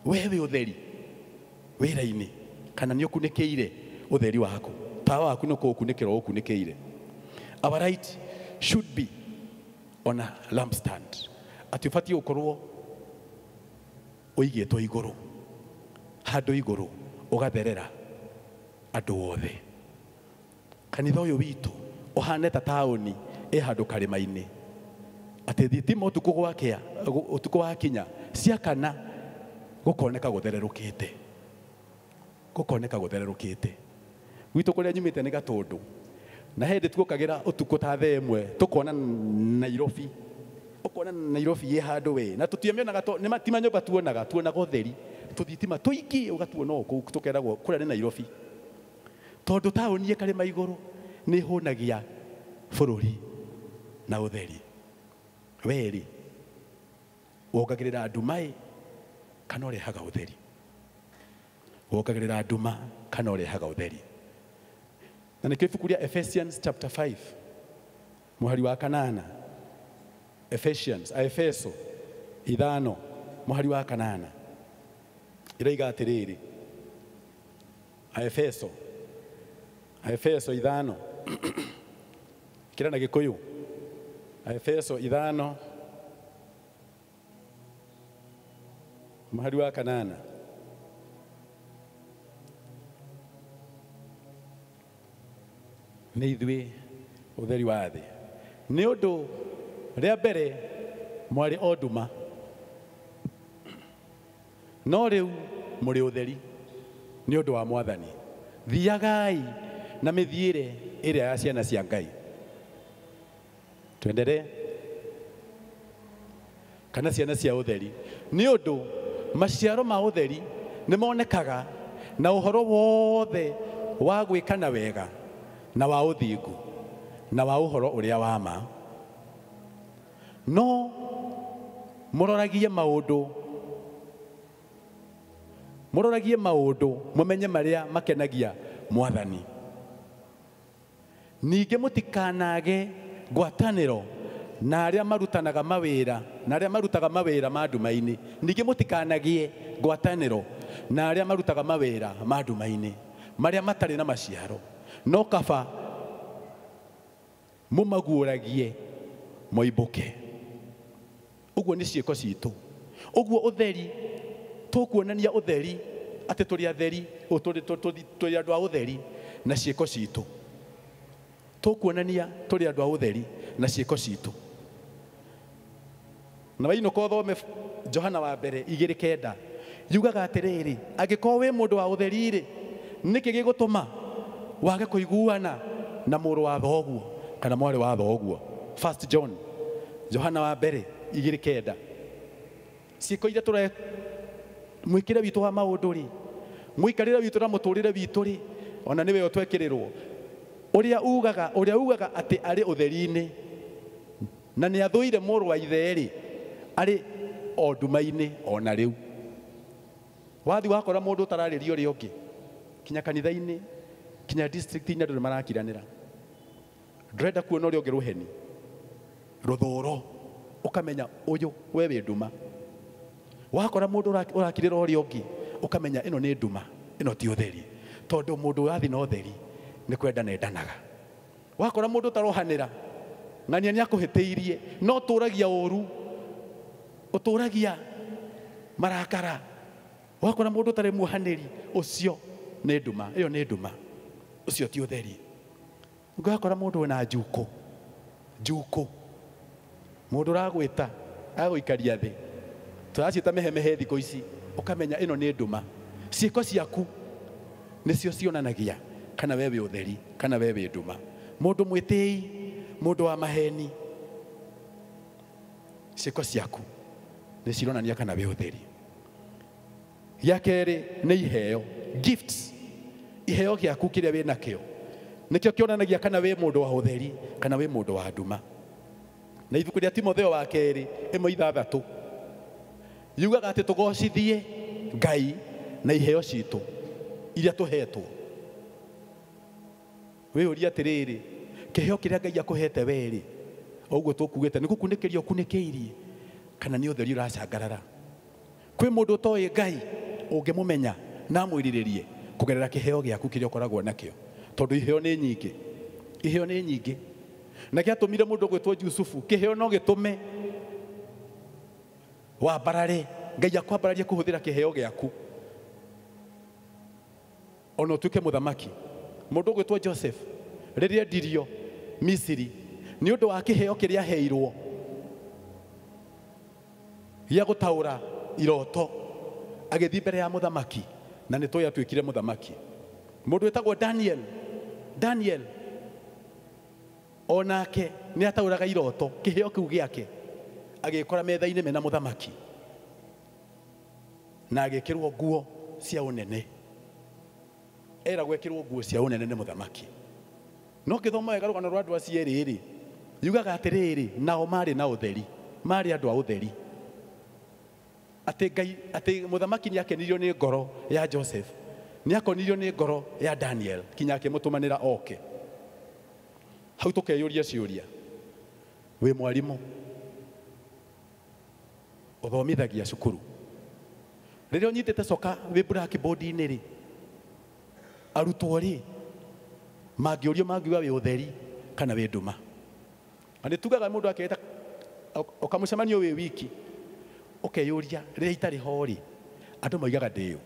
wewe utheri wira-ini kana ni ukunikiire utheri waku tawa waku no kukunikira ukunikiire. Our right should be on a lampstand. Ati ubatie ukorwo uigitwo iguru handu iguru ugatherera andu othe. Kanitha uyu witu uhane ta taoni i handu karima-ini ati thitima utuku gwakia utuku wakinya ciakana gukoneka guthererukite gukoneka guthererukite. Gwitu kuria nyumite ni Gatundu na hindi tuokagira utuku ta thaa imwe tukona Nairobi ukona Nairobi ye handu we na tutiamionaga to ni ti manyumba tuonaga tuonaga utheri tuthitima tuingi ugatuona kuu tukeragwo kuria ni Nairobi tondu taoni ĩkarĩma iguru ni hunagia bururi na utheri. Weri wongagirira nduma kana urehaga utheri wongagirira nduma kana urehaga utheri. Na nĩkĩo ibuku rĩa Ephesians chapter 5 mũhari wa 8 Ephesians Aefeso 5 mũhari wa 8 ĩroiga atĩrĩrĩ Aefeso 5 kĩra na Gĩkũyũ Aefeso 5 mũhari wa 8 nĩ ithuĩ ũtheri wa thĩ nĩ ũndũ rĩa mbere mwarĩ o nduma no rĩu mũrĩ ũtheri nĩ ũndũ wa mwathani. Thiagai na mĩthiĩre ĩrĩa ya ciana cia Ngai. Tuendelee kana ciana cia ũtheri nĩ ũndũ maciaro ma ũtheri nĩ monekaga na ũhoro wothe wa gwĩkana wega na wa ũthingu na wa ũhoro ũrĩa wa ma. No mũroragie maũndũ mũmenye marĩa makenagia mwathani. Ningĩ mũtikanage ngwatanĩro na arĩa marutanaga mawĩra na arĩa marutaga mawĩra ma nduma-inĩ. Ningĩ mũtikanagie ngwatanĩro na arĩa marutaga mawĩra ma nduma-inĩ marĩa matarĩ na maciaro no kaba mumaguũragie moimbũke. Ũguo nĩ ciĩko citũ. Ũguo ũtheri tũkuonania ũtheri atĩ tũrĩ atheri tũrĩ andũ a ũtheri na ciĩko citũ. Tũkuonania tũrĩ andũ a ũtheri na ciĩko citũ. Na wainũka ũthome Johana wa mbere 2:9 yugaga atĩrĩrĩ angĩkorwo wĩ mũndũ wa ũtheri-rĩ nĩkĩ gĩgũtũma wage kũiguana na mũrũ wa thoguo kana mwarĩ wa thoguo? First John Johana wa mbere 2:9 ciĩko iria tũre mwĩkĩre witũ wa maũndũ rĩ mũikarĩre witũ na mũtũrĩre witũ rĩ ona nĩwe ũtwekĩrĩrwo ũrĩa ugaga atĩ arĩ ũtheri-inĩ na nĩ athũire mũrũ wa ithe rĩ arĩ o nduma-inĩ ona rĩu. Wathi wakora mũndũ ũtararĩria ũrĩa ũngĩ kinya kanitha-inĩ kinya district-inĩ andũ nĩ marakiranĩra ndũrenda kuona ũrĩa ũngĩ rũheni rũthũro ũkamenya ũyũ we wĩ nduma. Wakora mũndũ ũrakirĩra ũrĩa ũngĩ ũkamenya ĩno nĩ nduma ĩno ti ũtheri tondũ mũndũ ũrathi na ũtheri nĩ kwenda nendanaga. Wakora mũndũ ũtarohanĩra ng'ania nĩ akũhĩtĩirie no ũtũragia ũru ũtũragia marakara. Wakora mũndũ ũtarĩ muohanĩri ũcio nĩ nduma ĩyo nĩ nduma ũcio ti ũtheri. Ũngakora mũndũ wĩna njukũ mũndũ ũragwĩta agũikaria thĩ tũraciĩta mehemehe thikũ ici ũkamenya ĩno nĩ nduma. Ciĩko ciaku nĩcio cionanagia kana we wĩ ũtheri kana we wĩ nduma. Mũndũ mwĩtĩi mũndũ wa maheni ciĩko ciaku nĩ cironania kana wĩ ũtheri. Gĩa kerĩ nĩ iheo gifts. Iheo gĩaku kĩrĩa wĩ nakĩo nĩkĩo kĩonanagia kana wĩ mũndũ wa ũtheri kana wĩ mũndũ wa nduma. Na ibuku rĩa Timotheo wa kerĩ 1:6 yugaga atĩ tũgocithie Ngai na iheo citũ iria tũhetwo. Wĩyũrie atĩrĩrĩ, kĩheo kĩrĩa Ngai akũhete werĩ, ũguo tũkugĩte nĩ gũkunĩkĩria ũkunĩkĩirie kana nĩ ũtheri ũracangarara. Kwĩ mũndũ ũtoĩ Ngai ũngĩmũmenya na amwĩrirĩrie kũgerera kĩheo gĩaku kĩrĩa ũkoragwo nakĩo, tondũ iheo nĩ nyingĩ, iheo nĩ nyingĩ. Na gĩatũmire mũndũ ũgwĩtwo Jusufu, kĩheo no gĩtũme wambarare, Ngai akwambararie kũhũthĩra kĩheo gĩaku ona ũtuĩke mũthamaki. Mũndũ ũgwĩtwo Joseph rĩrĩa endirio Misiri nĩ ũndũ wa kĩheo kĩrĩa aheirwo gĩa gũtaũra iroto, agĩthiĩ mbere ya mũthamaki na nĩ tũĩ atuĩkire mũthamaki. Mũndũ wĩtagwo Daniel onake nĩ ataũraga iroto, kĩheo kĩu gĩake agĩkora metha-inĩ mena mũthamaki na agĩkĩrwo nguo cia ũnene. Eragwo ekĩrwo nguo cia ũnene nĩ mũthamaki. No ngĩthoma wega rũgano rwa andũ acio erĩ rĩ, yugaga atĩrĩrĩ, nao marĩ na ũtheri, marĩ andũ a ũtheri. Atĩ Ngai, atĩ mũthamaki nĩ akenirio nĩ ngoro ya Joseph, nĩ akonirio nĩ ngoro ya Daniel kinya akĩmũtũmanĩra oke. Hau tũkeyũria ciũria, wĩ mwarimũ ũthomithagia cukuru, rĩrĩa ũnyitĩte coka wĩ blackboard-inĩ rĩ, arutwo rĩ mangĩũrio mangiuga wĩ ũtheri kana wĩ nduma. Na nĩ tugaga mũndũ aketa ũkamũcemanio wĩ wiki, ũkeyũria rĩrĩa itarĩ ho rĩ, andũ moigaga ndĩũ.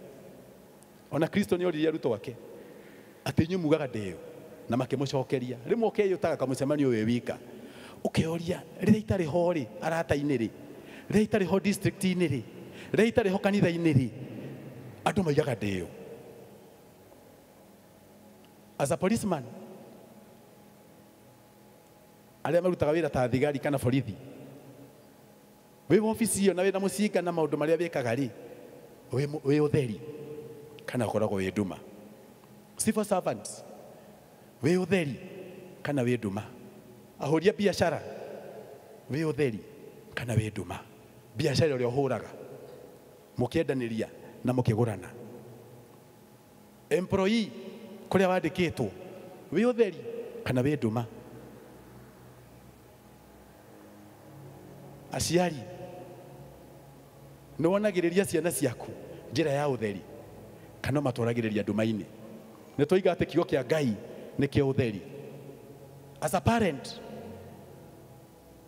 Ona Kristo nĩ oririe arutwo ake atĩ inyuĩ mugaga ndĩũ, na makĩmũcokeria. Rĩmwe ũkeyũtaga kamũcemanio wĩ wika, ũkeyoria rĩrĩa itarĩ ho rĩ, arata-inĩ rĩ, rĩrĩa itarĩ ho district-inĩ rĩ, rĩrĩa itarĩ ho kanitha-inĩ rĩ, andũ moigaga ndĩũ. As a policeman, arĩa marutaga wĩra ta thigari kana borithi, wĩ wabici ĩyo na wĩna mũcinga na maũndũ marĩa wĩkaga rĩ, wĩ ũtheri kana ũkoragwo wĩ nduma. Civil servants, wĩ ũtheri kana wĩ nduma. Ahũri a biacara, wĩ ũtheri kana wĩ nduma. Biacara ĩrĩa ũhũraga mũkĩendanĩria na mũkĩgũrana. Employee kũrĩa wandĩkĩtwo, wĩ ũtheri kana wĩ nduma. Aciari, nĩ wonagĩrĩria ciana ciaku njĩra ya ũtheri kana matwaragĩrĩria nduma-inĩ. Nĩ twoiga atĩ kiugo kĩa Ngai nĩkĩo ũtheri. As a parent,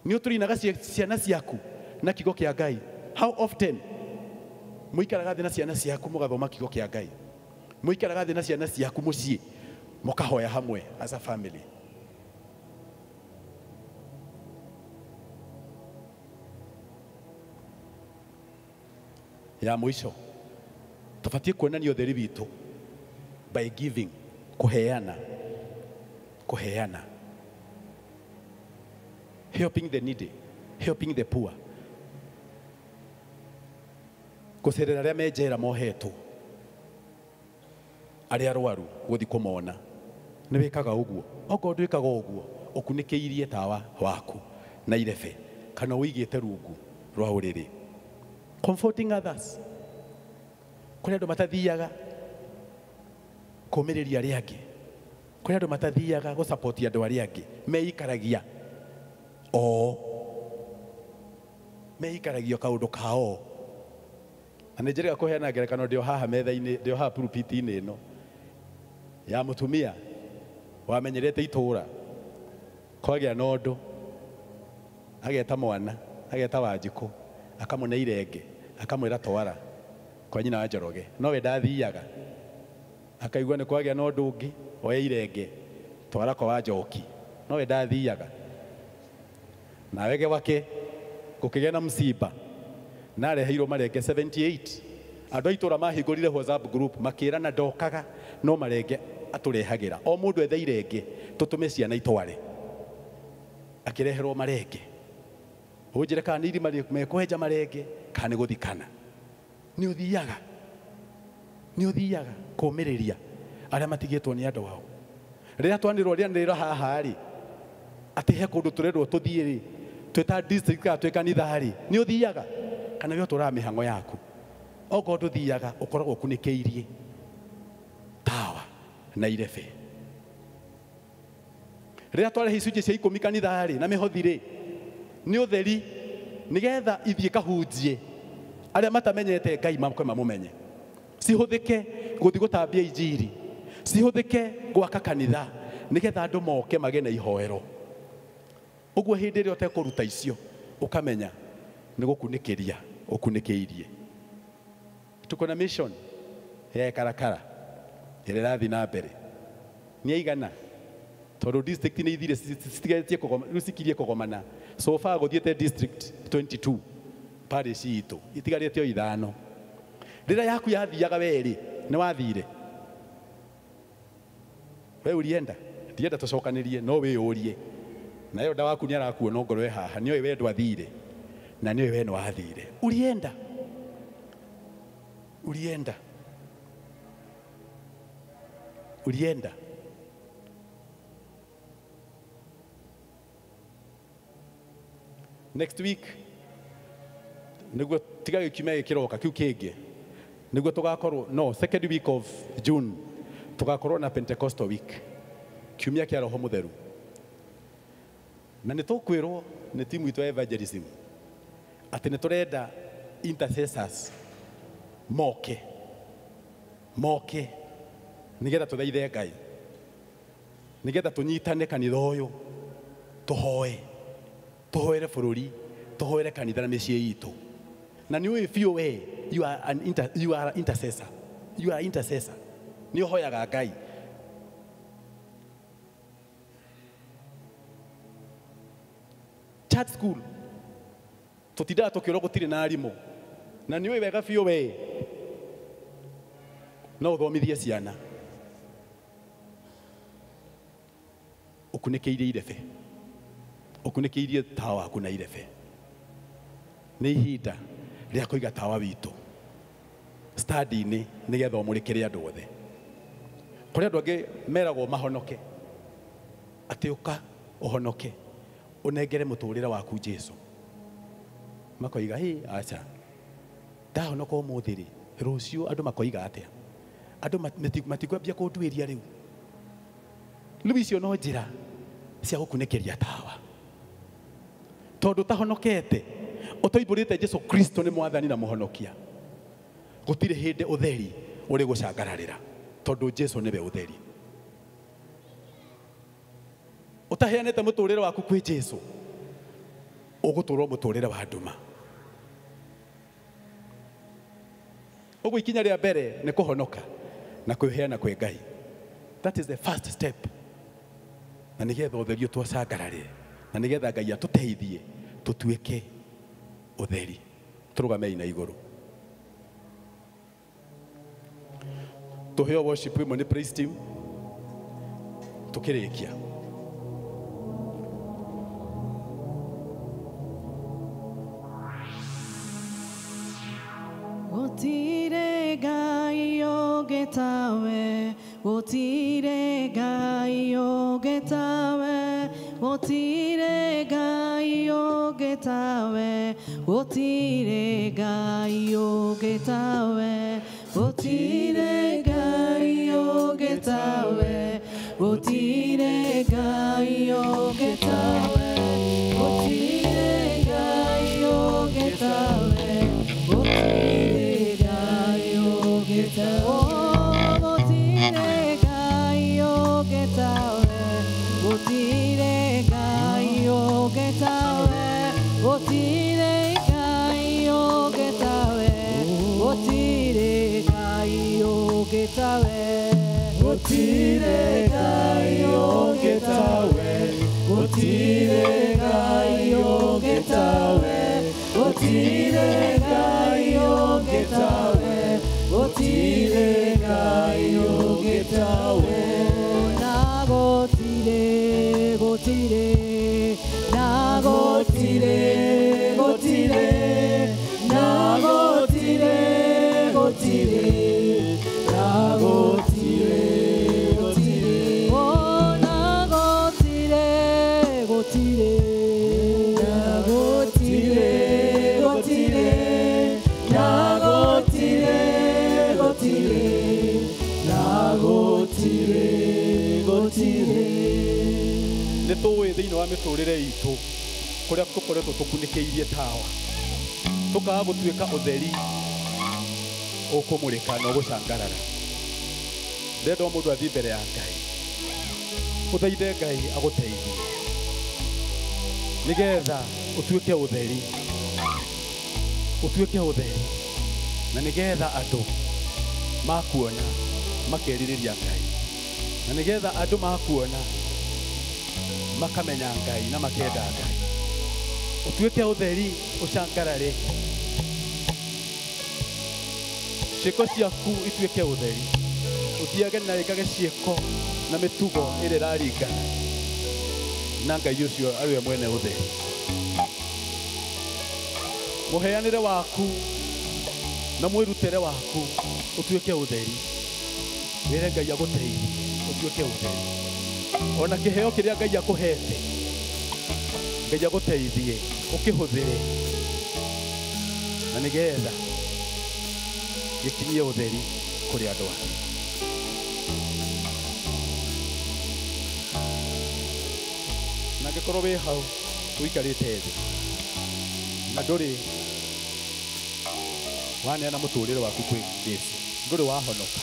nĩ ũtũrinaga ciana ciaku na kiugo kĩa Ngai. How often mũikaraga thĩ na ciana ciaku mũgathoma kiugo kĩa Ngai? Mũikaraga thĩ na ciana ciaku mũciĩ mũkahoya hamwe as a family. Ya mũico, tũbatiĩ kuonania ũtheri witũ by giving, kũheana, kũheana, helping the needy, helping the poor, gũcerera arĩa me njera mohetwo, arĩa arwaru gũthiĩ kũmona. Nĩ wĩkaga ũguo? Okorwo ndwĩkaga ũguo, ũkunĩkĩirie tawa waku na irebe kana ũigĩte rungu rwa ũrĩrĩ. Comforting others, kũrĩ andũ matathiaga kũmĩrĩria arĩa angĩ, kũrĩ andũ matathiaga gũsupport andũ arĩa angĩ, meikaragia o meikaragia kaũndũ kao. Na nĩ njĩrĩga kũheana ngerekano ndĩ o haha metha-inĩ, ndĩ o haha pulpit-inĩ ĩno ya mũtumia wamenyerete itũũra, kwagĩa na ũndũ ageta mwana, ageta Wanjikũ, akamũne irenge, akamwĩra twara kwa nyina wa Njoroge, nowe ndathiaga. Akaigua nĩ kwagĩa na ũndũ ũngĩ, oya irenge twara kwa Wanjoki, nowe ndathiaga. Nawe gwake gũkĩgĩa na msiba, na areheirwo marenge 78. Andũ a itũũra mahingũrire WhatsApp group makĩrana ndokaga no marenge atũrehagĩra, o mũndũ ethe irenge tũtũme ciana itware. Akĩreherwo marenge, ũnjĩre kana nĩ irima mekwenja marenge kana nĩ gũthikana. Nĩ ũthiaga, nĩ ũthiaga kũmĩrĩria arĩa matigĩtwo nĩ andũ ao. Rĩrĩa twanĩrwo rĩanĩrĩra haha rĩ, atĩ he kũndũ tũrerwo tũthiĩ rĩ, Twĩ ta district kana twĩ kanitha rĩ, nĩ ũthiaga kana we ũtũraga mĩhang'o yaku? Okorwo ndũthiaga, ũkoragwo ũkunĩkĩirie tawa na irebe. Rĩrĩa twarehe icunjĩ cia 10 kanitha rĩ na mĩhothi rĩ, nĩ ũtheri nĩgetha ithiĩ kahunjie arĩa matamenyete Ngai makwe mamũmenye. Cihũthĩke gũthiĩ gũtambia injiri, cihũthĩke gwaka kanitha nĩgetha andũ moke magĩe na ihoero. Ũguo hĩndĩ ĩrĩa ũtekũruta icio ũkamenya nĩ gũkunĩkĩria ũkunĩkĩirie. Tuko na mission ya Karakara ĩrĩa ĩrathiĩ na mbere. Nĩ aigana? Tondũ district nĩ ithire citigetie kũgoma, rĩu cikirie kũgomana. So far gũthiĩte district 22 parish itũ itigarĩte o 5. Rĩrĩa yaku yathiaga werĩ nĩ wathire we ulienda? Ndienda tũcokanĩrie, no wĩyũrie na yo ndawaku nĩ arakuona ngoro ĩ haha, nĩoĩ we ndwathire na nĩoĩ we nĩwathire. Ulienda? Ulienda? Ulienda? Next week nĩguo tiga gĩkiumia gĩkĩroka kĩu kĩngĩ nĩguo tũgakorwo, no second week of June tũgakorwo na Pentecostal week, kiumia kĩa Roho Mũtheru. Na nĩ tũkwĩrwo nĩ timu itũ ya evangelism atĩ nĩ tũrenda intercessors moke moke nĩgetha tũthaithe Ngai, nĩgetha tũnyitane kanitha ũyũ, tũhoe, tũhoere bũrũri, tũhoere kanitha na mĩciĩ itũ. Na nĩ ũĩ biũ we you are an inter, you are intercessor, you are intercessor, nĩ ũhoyaga Ngai. Church school tũtindaga tũkĩũrwo gũtirĩ na arimũ, na nĩ ũĩ wega biũ we no ũthomithie ciana ũkunĩkĩirie irebe, ũkunĩkĩirie tawa waku na irebe. Nĩ ihinda rĩa kũiga tawa witũ stadi-inĩ nĩgetha ũmũrĩkĩre andũ othe. Kũrĩ andũ angĩ meragwo mahonoke, atĩ ũka ũhonoke ũnengere mũtũrĩre waku Jesu. Makoiga hĩ, aca ndahonoka ũmũthĩ rĩ, rũciũ andũ makoiga atĩa? Andũ matikwambia kũnduĩria rĩu. Rĩu icio no njĩra cia gũkunĩkĩria tawa, tondũ ũtahonokete ũtoimbũrĩte Jesu Kristo nĩ mwathani na mũhonokia, gũtirĩ hĩndĩ ũtheri ũrĩ gũcangararĩra, tondũ Jesu nĩwe ũtheri. Ũtaheanĩte mũtũrĩre waku kwĩ Jesu, ũgũtũrwo mũtũrĩre wa nduma. Ũguo ikinya rĩa mbere nĩ kũhonoka na kwĩheana kwĩ Ngai. That is the first step. Na nĩgetha ũtheri ũtũcangararĩre, na nĩgetha Ngai atũteithie tũtuĩke ũtheri. Tũrũgamei na igũrũ. Tũheo worship ĩmwe nĩ praise team tũkĩrĩkia. Gũtirĩ Ngai ũngĩ tawe, gũtirĩ Ngai ũngĩ tawe, gũtirĩ Ngai ũngĩ tawe, gũtirĩ Ngai ũngĩ tawe, gũtirĩ Ngai ũngĩ tawe, gũtirĩ Ngai ũngĩ tawe, gũtirĩ Ngai ũngĩ tawe, gũtirĩ Ngai ũngĩ tawe, gũtirĩ Ngai ũngĩ tawe, gũtirĩ Ngai ũngĩ tawe, gũtirĩ Ngai ũngĩ tawe, gũtirĩ Ngai ũngĩ tawe, gũtirĩ Ngai ũngĩ tawe, gũtirĩ Ngai ũngĩ tawe, gũtirĩ Ngai ũngĩ tawe, gũtirĩ Ngai ũngĩ tawe. Na gũtirĩ, gũtirĩ, na gũtirĩ, gũtirĩ, na gũtirĩ, gũtirĩ, na gũtirĩ, gũtirĩ, oh, na gũtirĩ, gũtirĩ, na wa mĩtũrĩre itũ kũrĩa tũkoretwo tũkunĩkĩirie tawa tũkaga gũtuĩka ũtheri ũkũmũrĩka na ũgũcangarara. Ndĩrenda o mũndũ athiĩ mbere ya Ngai, ũthaithe Ngai agũteithie nĩgetha ũtuĩke ũtheri, ũtuĩke ũtheri, na nĩgetha andũ makuona makerirĩria Ngai, na nĩgetha andũ makuona makamenya Ngai na makenda Ngai. Ũtuĩke ũtheri ũcangarare, ciĩko ciaku ituĩke ũtheri, ũthiage na wĩkage ciĩko na mĩtugo ĩrĩa ĩraringana na Ngai ũcio arĩ we mwene ũtheri. Mũheanĩre waku na mwĩrutĩre waku ũtuĩke ũtheri, wĩre Ngai agũteithie ũtuĩke ũtheri. Ona kĩheo kĩrĩa Ngai akũhete, Ngai agũteithie ũkĩhũthĩre na nĩgetha gĩkinyie ũtheri kũrĩ andũ ake. Na angĩkorwo wĩ hau ũikarĩte thĩ na ndũrĩ waneana mũtũrĩre waku kwĩ Jesũ, ndũrĩ wahonoka,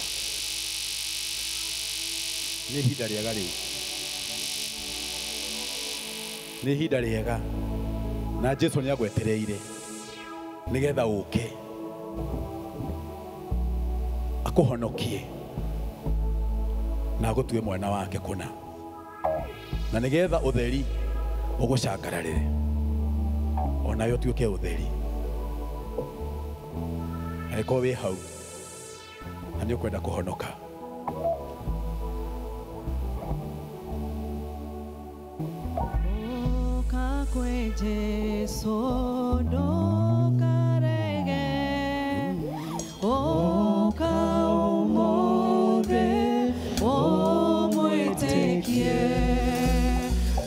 nĩ ihinda rĩega rĩu, nĩ ihinda rĩega, na Jesũ nĩ agwetereire nĩgetha ũke akũhonokie na agũtue mwana wake kũna, na nĩgetha ũtheri ũgũcangararĩre onawe ũtuĩke ũtheri. Angĩkorwo wĩ hau na nĩ ũkwenda kũhonoka, Oka kwĩ Jesũ ndũkarege, oka ũmũthĩ ũmwĩtĩkie,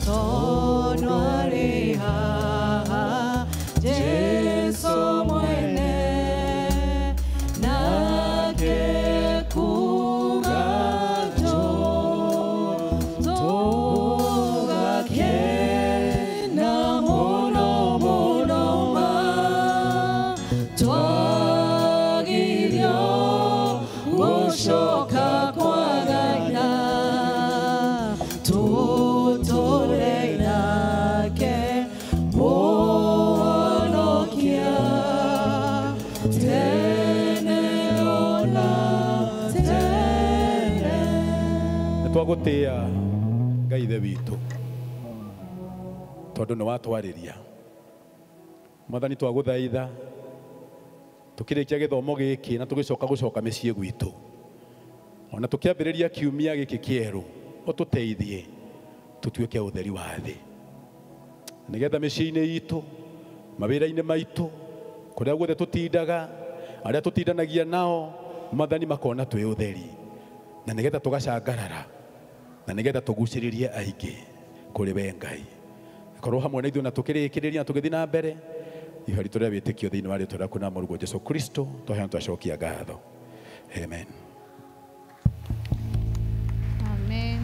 tondũ arĩ haha Jesũ mwene, nake kuga tũgakena mũno mũno ma, twagirio gũcoka kwagana, tũtũre nake Mũhonokia tene ona tene. Nĩ twagũtĩĩa Ngai Ithe witũ tondũ nĩ watwarĩria. Mwathani, twagũthaitha tũkĩrĩkia gĩthomo gĩkĩ na tũgĩcoka gũcoka mĩciĩ gwitũ, ona tũkĩambĩrĩria kiumia gĩkĩ kĩerũ, ũtũteithie tũtuĩke ũtheri wa thĩ, nĩgetha mĩciĩ-inĩ itũ, mawĩra-inĩ maitũ, kũrĩa guothe tũtindaga, arĩa tũtindanagia nao, Mwathani makona twĩ ũtheri, na nĩgetha tũgacangarara, na nĩgetha tũgucĩrĩrie aingĩ kũrĩ we Ngai. Korwo hamwe na ithuĩ na tũkĩrĩkĩrĩria na tũgĩthiĩ na mbere ihoya ritũ rĩa wĩtĩkio thĩinĩ wa rĩtwa rĩaku na Mũrũguo Jesũ Kristo, twaheana twacokia ngatho. Amen. Amen.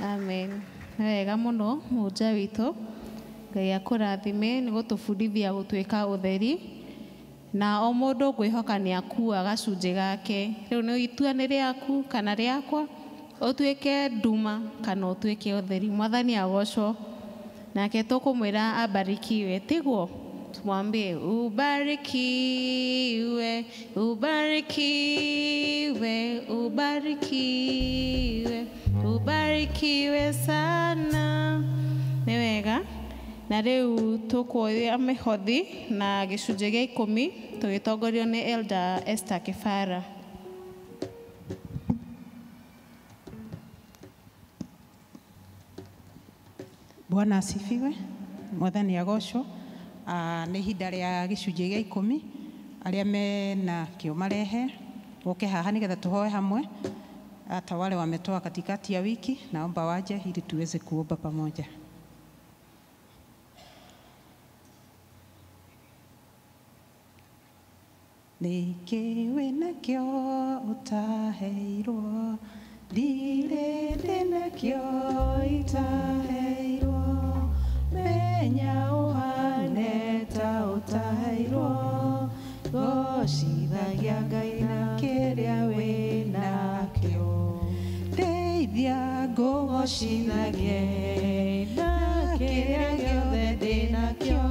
Amen. Nĩ wega mũno mũnja witũ, Ngai akũrathime nĩ gũtũbundithia gũtuĩka ũtheri, na o mũndũ ngwĩhoka nĩ akua gacunjĩ gake. Rĩu nĩ itua nĩ rĩaku kana rĩakwa, ũtuĩke nduma kana ũtuĩke ũtheri. Mwathani agocwo. Nake tũkũmwĩra abarikiwe, tiguo? Tumwambie ubarikiwe, ubarikiwe, ubarikiwe, ubarikiwe sana. Nĩ wega. Na rĩu tũkuoya mĩhothi na gĩcunjĩ gĩa 10 tũgĩtongorio nĩ Elder Esther Kĩbara. Bwana asifiwe. Mwathani agocwo. Nĩ ihinda rĩa gĩcunjĩ gĩa 10, arĩa mena kĩo marehe woke haha nĩgetha tũhoe hamwe. Hata wale wametoa katikati ya wiki, naomba waje ili tuweze kuomba pamoja. Nĩkĩ wĩnakĩo ũtaheirwo, Ndirĩ ndĩnakĩo itaheirwo, menya ũhane ta ũtaheirwo, gocithagia Ngai na kĩrĩa wĩnakĩo. Ndeithia ngũgocithagie na kĩrĩa gĩothe ndĩnakĩo,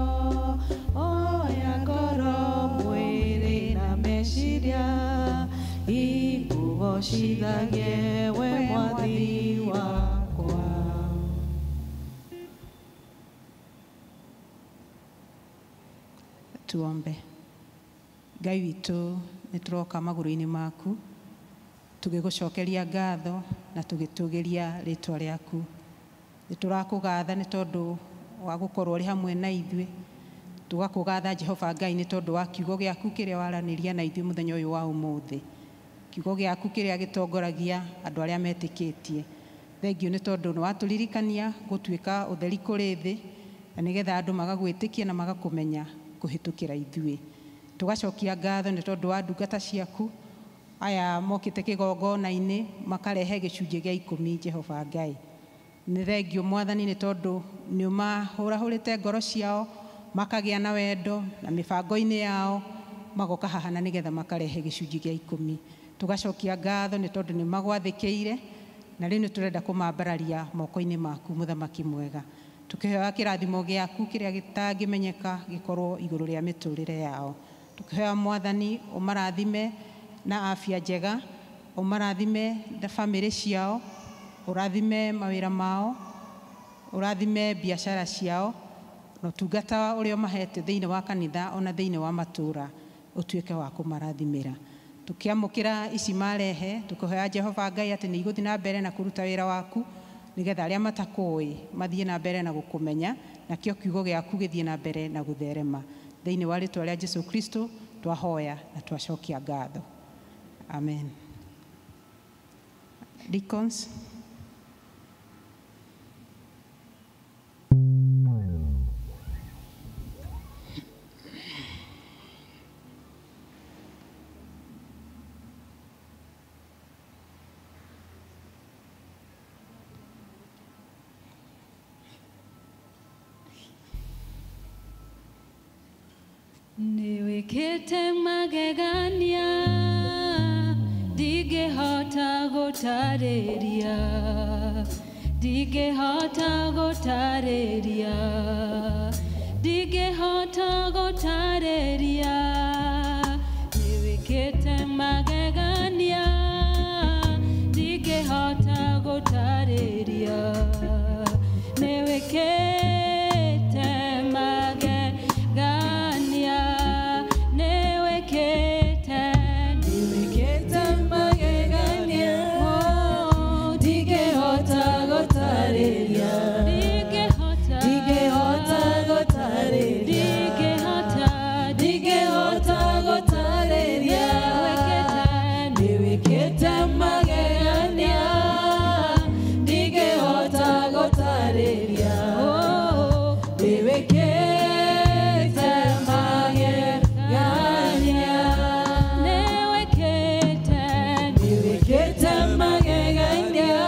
oya ngoro, mwĩrĩ na meciria, ikũgocithagie we Mwathi wakwa. Tuombe. Ngai witũ, nĩ tũroka magũrũ-inĩ maku tũgĩgũcokeria ngatho na tũgĩtũgĩria rĩtwa rĩaku. Nĩ tũrakũgatha nĩ tondũ wa gũkorwo ũrĩ hamwe na ithuĩ, tũgakũgatha Jehova Ngai nĩ tondũ wa kiugo gĩaku kĩrĩa waranĩria na ithuĩ mũthenya ũyũ wa ũmũthĩ, kiugo gĩaku kĩrĩa gĩtongoragia andũ arĩa metĩkĩtie. Thengiũ nĩ tondũ nĩ watũririkania gũtuĩka ũtheri kũrĩ thĩ, na nĩgetha andũ magagwĩtĩkia na magakũmenya kũhĩtũkĩra ithuĩ. Tũgacokia ngatho nĩ tondũ wa ndungata ciaku aya mokĩte kĩgongona-inĩ makarehe gĩcunjĩ gĩa 10. Jehova Ngai, nĩ thengiũ Mwathani nĩ tondũ nĩ ũmahũrahũrĩte ngoro ciao makagĩa na wendo na mĩbango-inĩ yao, magoka haha na nĩgetha makarehe gĩcunjĩ gĩa 10. Tũgacokia ngatho nĩ tondũ nĩ magwathĩkĩire, na rĩu nĩ tũrenda kũmambararia moko-inĩ maku mũthamaki mwega, tũkĩhoya kĩrathimo gĩaku kĩrĩa gĩtangĩmenyeka gĩkorwo igũrũ rĩa mĩtũrĩre yao. Tũkĩhoya Mwathani ũmarathime na afya njega, ũmarathime na bamĩrĩ ciao, ũrathime mawĩra mao, ũrathime biacara ciao, na ũtungata ũrĩa ũmahete thĩinĩ wa kanitha ona thĩinĩ wa matũũra ũtuĩke wa kũmarathimĩra. Tũkĩamũkĩra ici marehe, tũkĩhoya Jehova Ngai atĩ nĩ igũthiĩ na mbere na kũruta wĩra waku, nĩgetha arĩa matakũĩ mathiĩ na mbere na gũkũmenya, nakĩo kiugo gĩaku gĩthiĩ na mbere na gũtherema. Thĩinĩ wa rĩtwa rĩa Jesu Kristo twahoya na twacokia ngatho. Amen. Deacons. Nĩwĩkĩte magegania ndingĩhota gũtarĩria, ndingĩhota gũtarĩria, ndingĩhota gũtarĩria. Nĩwĩkĩte magegania ndingĩhota gũtarĩria, nĩwĩkĩte magegania, nĩwĩkĩte, nĩwĩkĩte magegania ndingĩhota gũtarĩria, ndingĩhota, ndingĩhota gũtarĩria, ndingĩhota, ndingĩhota gũtarĩria. Nĩwĩkĩte magegania ndingĩhota gũtarĩria, nĩwĩkĩte magegania, nĩwĩkĩte, nĩwĩkĩte magegania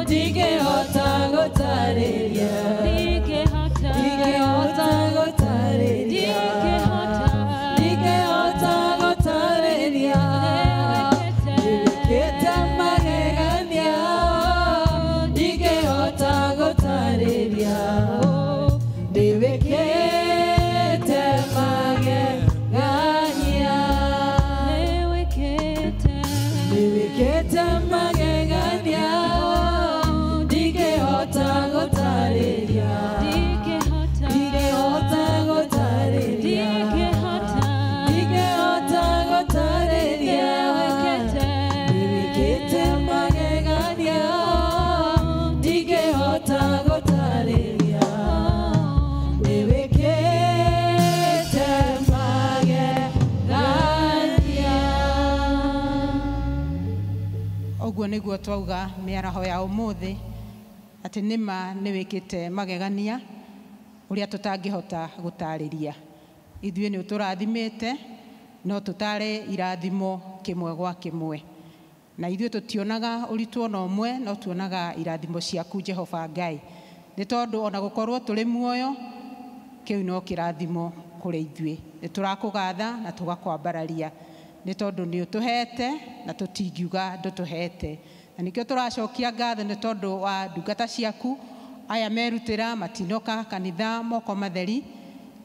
ndingĩhota gũtarĩria, ndingĩhota, ndingĩhota gũtarĩria, ndingĩhota, ndingĩhota gũtarĩria. Nĩwĩkĩte magegania ndingĩhota gũtarĩria, nĩwĩkĩte magegania, nĩwĩkĩte, nĩwĩkĩte magegania ndingĩhota gũtarĩria, ndingĩhota, ndingĩhota gũtarĩria, ndingĩhota, ndingĩhota gũtarĩria. Nĩwĩkĩte magegania ndingĩhota gũtarĩria, nĩwĩkĩte magegania. Ũguo nĩguo twauga mĩaraho ya ũmũthĩ atĩ nĩma nĩwĩkĩte magegania ũrĩa tũtangĩhota gũtarĩria. Ithuĩ nĩ ũtũrathimĩte, no tũtare irathimo kĩmwe gwa kĩmwe. Na ithuĩ tũtionaga ũritũ ona ũmwe, no tuonaga irathimo ciaku Jehova Ngai. Nĩ tondũ ona gũkorwo tũrĩ muoyo, kĩu no kĩrathimo kũrĩ ithuĩ. Nĩ tũrakũgatha na tũgakwambararia. Nĩ tondũ nĩ ũtũhete na tũtingiuga ndũtũhete. Na nĩkĩo tũracokia ngatho nĩ tondũ wa ndungata ciaku aya merutĩra matinoka kanitha moko matheri,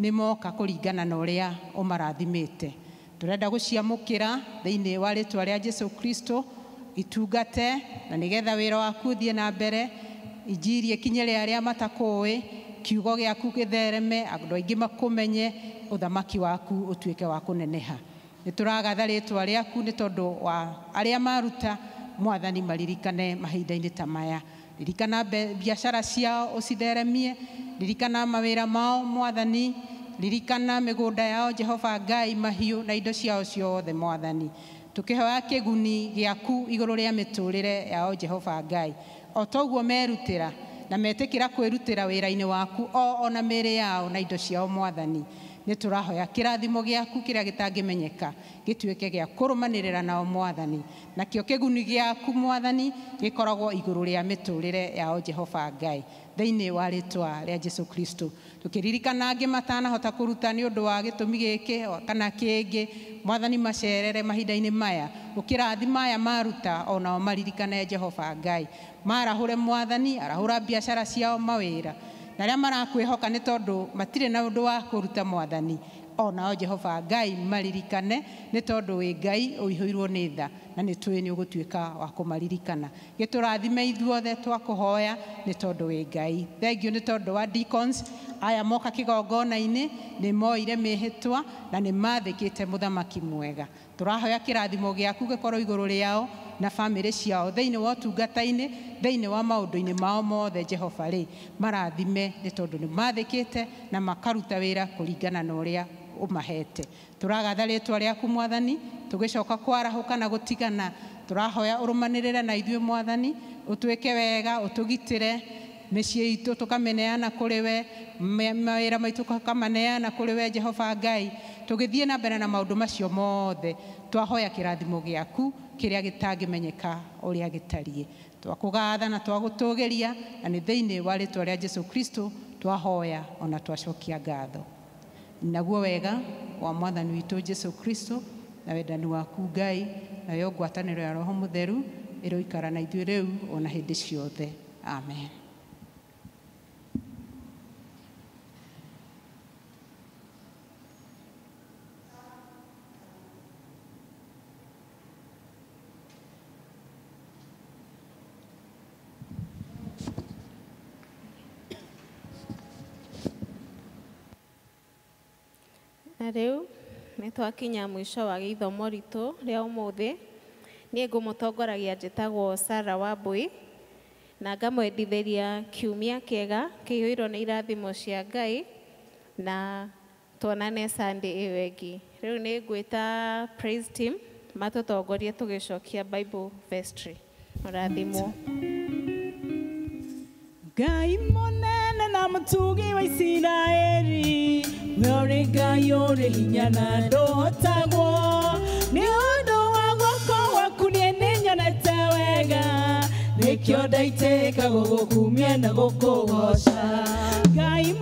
nĩ moka kũringana na ũrĩa ũmarathimĩte. Tũrenda gũciamũkĩra thĩinĩ wa rĩtwa rĩa Jesu Kristo, itungate na nĩgetha wĩra waku ũthiĩ na mbere, injiri ĩkinyĩre arĩa matakũĩ, kiugo gĩaku gĩthereme, andũ aingĩ makũmenye, ũthamaki waku ũtuĩke wa kũneneha. Nĩ tũragatha rĩtwa rĩaku nĩ tondũ wa arĩa maruta, Mwathani maririkane mahinda-inĩ ta maya. Ririkana biacara ciao ũcitheremie, ririkana mawĩra mao Mwathani, ririkana mĩgũnda yao Jehova Ngai, mahiũ na indo ciao ciothe Mwathani. Tũkĩhoya kĩguni gĩaku igũrũ rĩa mĩtũrĩre yao Jehova Ngai. O toguo merutĩra na metĩkĩra kwĩrutĩra wĩra-inĩ waku o na mĩĩrĩ yao na indo ciao Mwathani. Nĩ tũrahoya kĩrathimo gĩaku kĩrĩa gĩtangĩmenyeka gĩtuĩke gĩa kũrũmanĩrĩra nao Mwathani. Nakĩo kĩguni gĩaku Mwathani gĩkoragwo igũrũ rĩa mĩtũrĩre yao Jehova Ngai. Thĩinĩ wa rĩtwa rĩa Jesu Kristo. Tũkĩririkana angĩ matanahota kũruta nĩ ũndũ wa gĩtũmi gĩkĩ kana kĩngĩ, Mwathani macerere mahinda-inĩ maya, ũkĩrathima aya maruta onao maririkane Jehova Ngai. Marahũre Mwathani, arahũra biacara ciao mawĩra. Na arĩa marakwĩhoka nĩ tondũ matirĩ na ũndũ wa kũruta Mwathani, onao Jehova Ngai maririkane nĩ tondũ wĩ Ngai ũihũirwo nĩ tha na nĩ tũĩ nĩ ũgũtuĩka wa kũmaririkana. Gĩtũrathime ithuothe twakũhoya nĩ tondũ wĩ Ngai. Thengiũ nĩ tondũ wa deacons aya moka kĩgongona-inĩ, nĩ moire mĩhĩtwa na nĩ mathĩkĩte mũthamaki mwega. Tũrahoya kĩrathimo gĩaku gĩkorwo igũrũ rĩao na bamĩrĩ ciao thĩinĩ wa ũtungata-inĩ, thĩinĩ wa maũndũ-inĩ mao mothe Jehova rĩ, marathime nĩ tondũ nĩ mathĩkĩte na makaruta wĩra kũringana na ũrĩa ũmahete. Tũragatha rĩtwa rĩaku Mwathani, tũgĩcoka kwarahũka na gũtigana, tũrahoya ũrũmanĩrĩre na ithuĩ Mwathani, ũtwĩke wega, ũtũgitĩre mĩciĩ itũ tũkamĩneana kũrĩ we, mawĩra maitũ tũkamaneana kũrĩ we Jehova Ngai. Tũgĩthiĩ na mbere na maũndũ macio mothe, twahoya kĩrathimo gĩaku kĩrĩa gĩtangĩmenyeka ũrĩa gĩtariĩ. Twakũgatha na twagũtũgĩria, na nĩ thĩinĩ wa rĩtwa rĩa Jesu Kristo twahoya ona twacokia ngatho. Naguo wega wa Mwathani witũ Jesu Kristo na wendani waku Ngai nayo ngwatanĩro ya Roho Mũtheru ĩroikara na ithuĩ rĩu ona hĩndĩ ciothe. Amen. Na rĩu nĩ twakinya mũico wa gĩthomo ritũ rĩa ũmũthĩ. Niĩ ngũmũtongoragia njĩtagwo Sarah Wambui na ngamwendithĩria kiumia kĩega kĩihũirwo nĩ irathimo cia Ngai, na tuonane Sunday ĩyo ĩngĩ. Rĩu nĩ ngwĩta praise team matũtongorie tũgĩcokia Bible vestry. Mũrathimwo. Ngai mũnene na mũtugi wa Isiraeli, we ũrĩ Ngai ũrĩ hinya na ndũhotagwo. Nĩ ũndũ wa guoko gwaku niĩ nĩnyonete wega, nĩkĩo ndaitĩka gũgũkumia na gũkũgoca. Ngai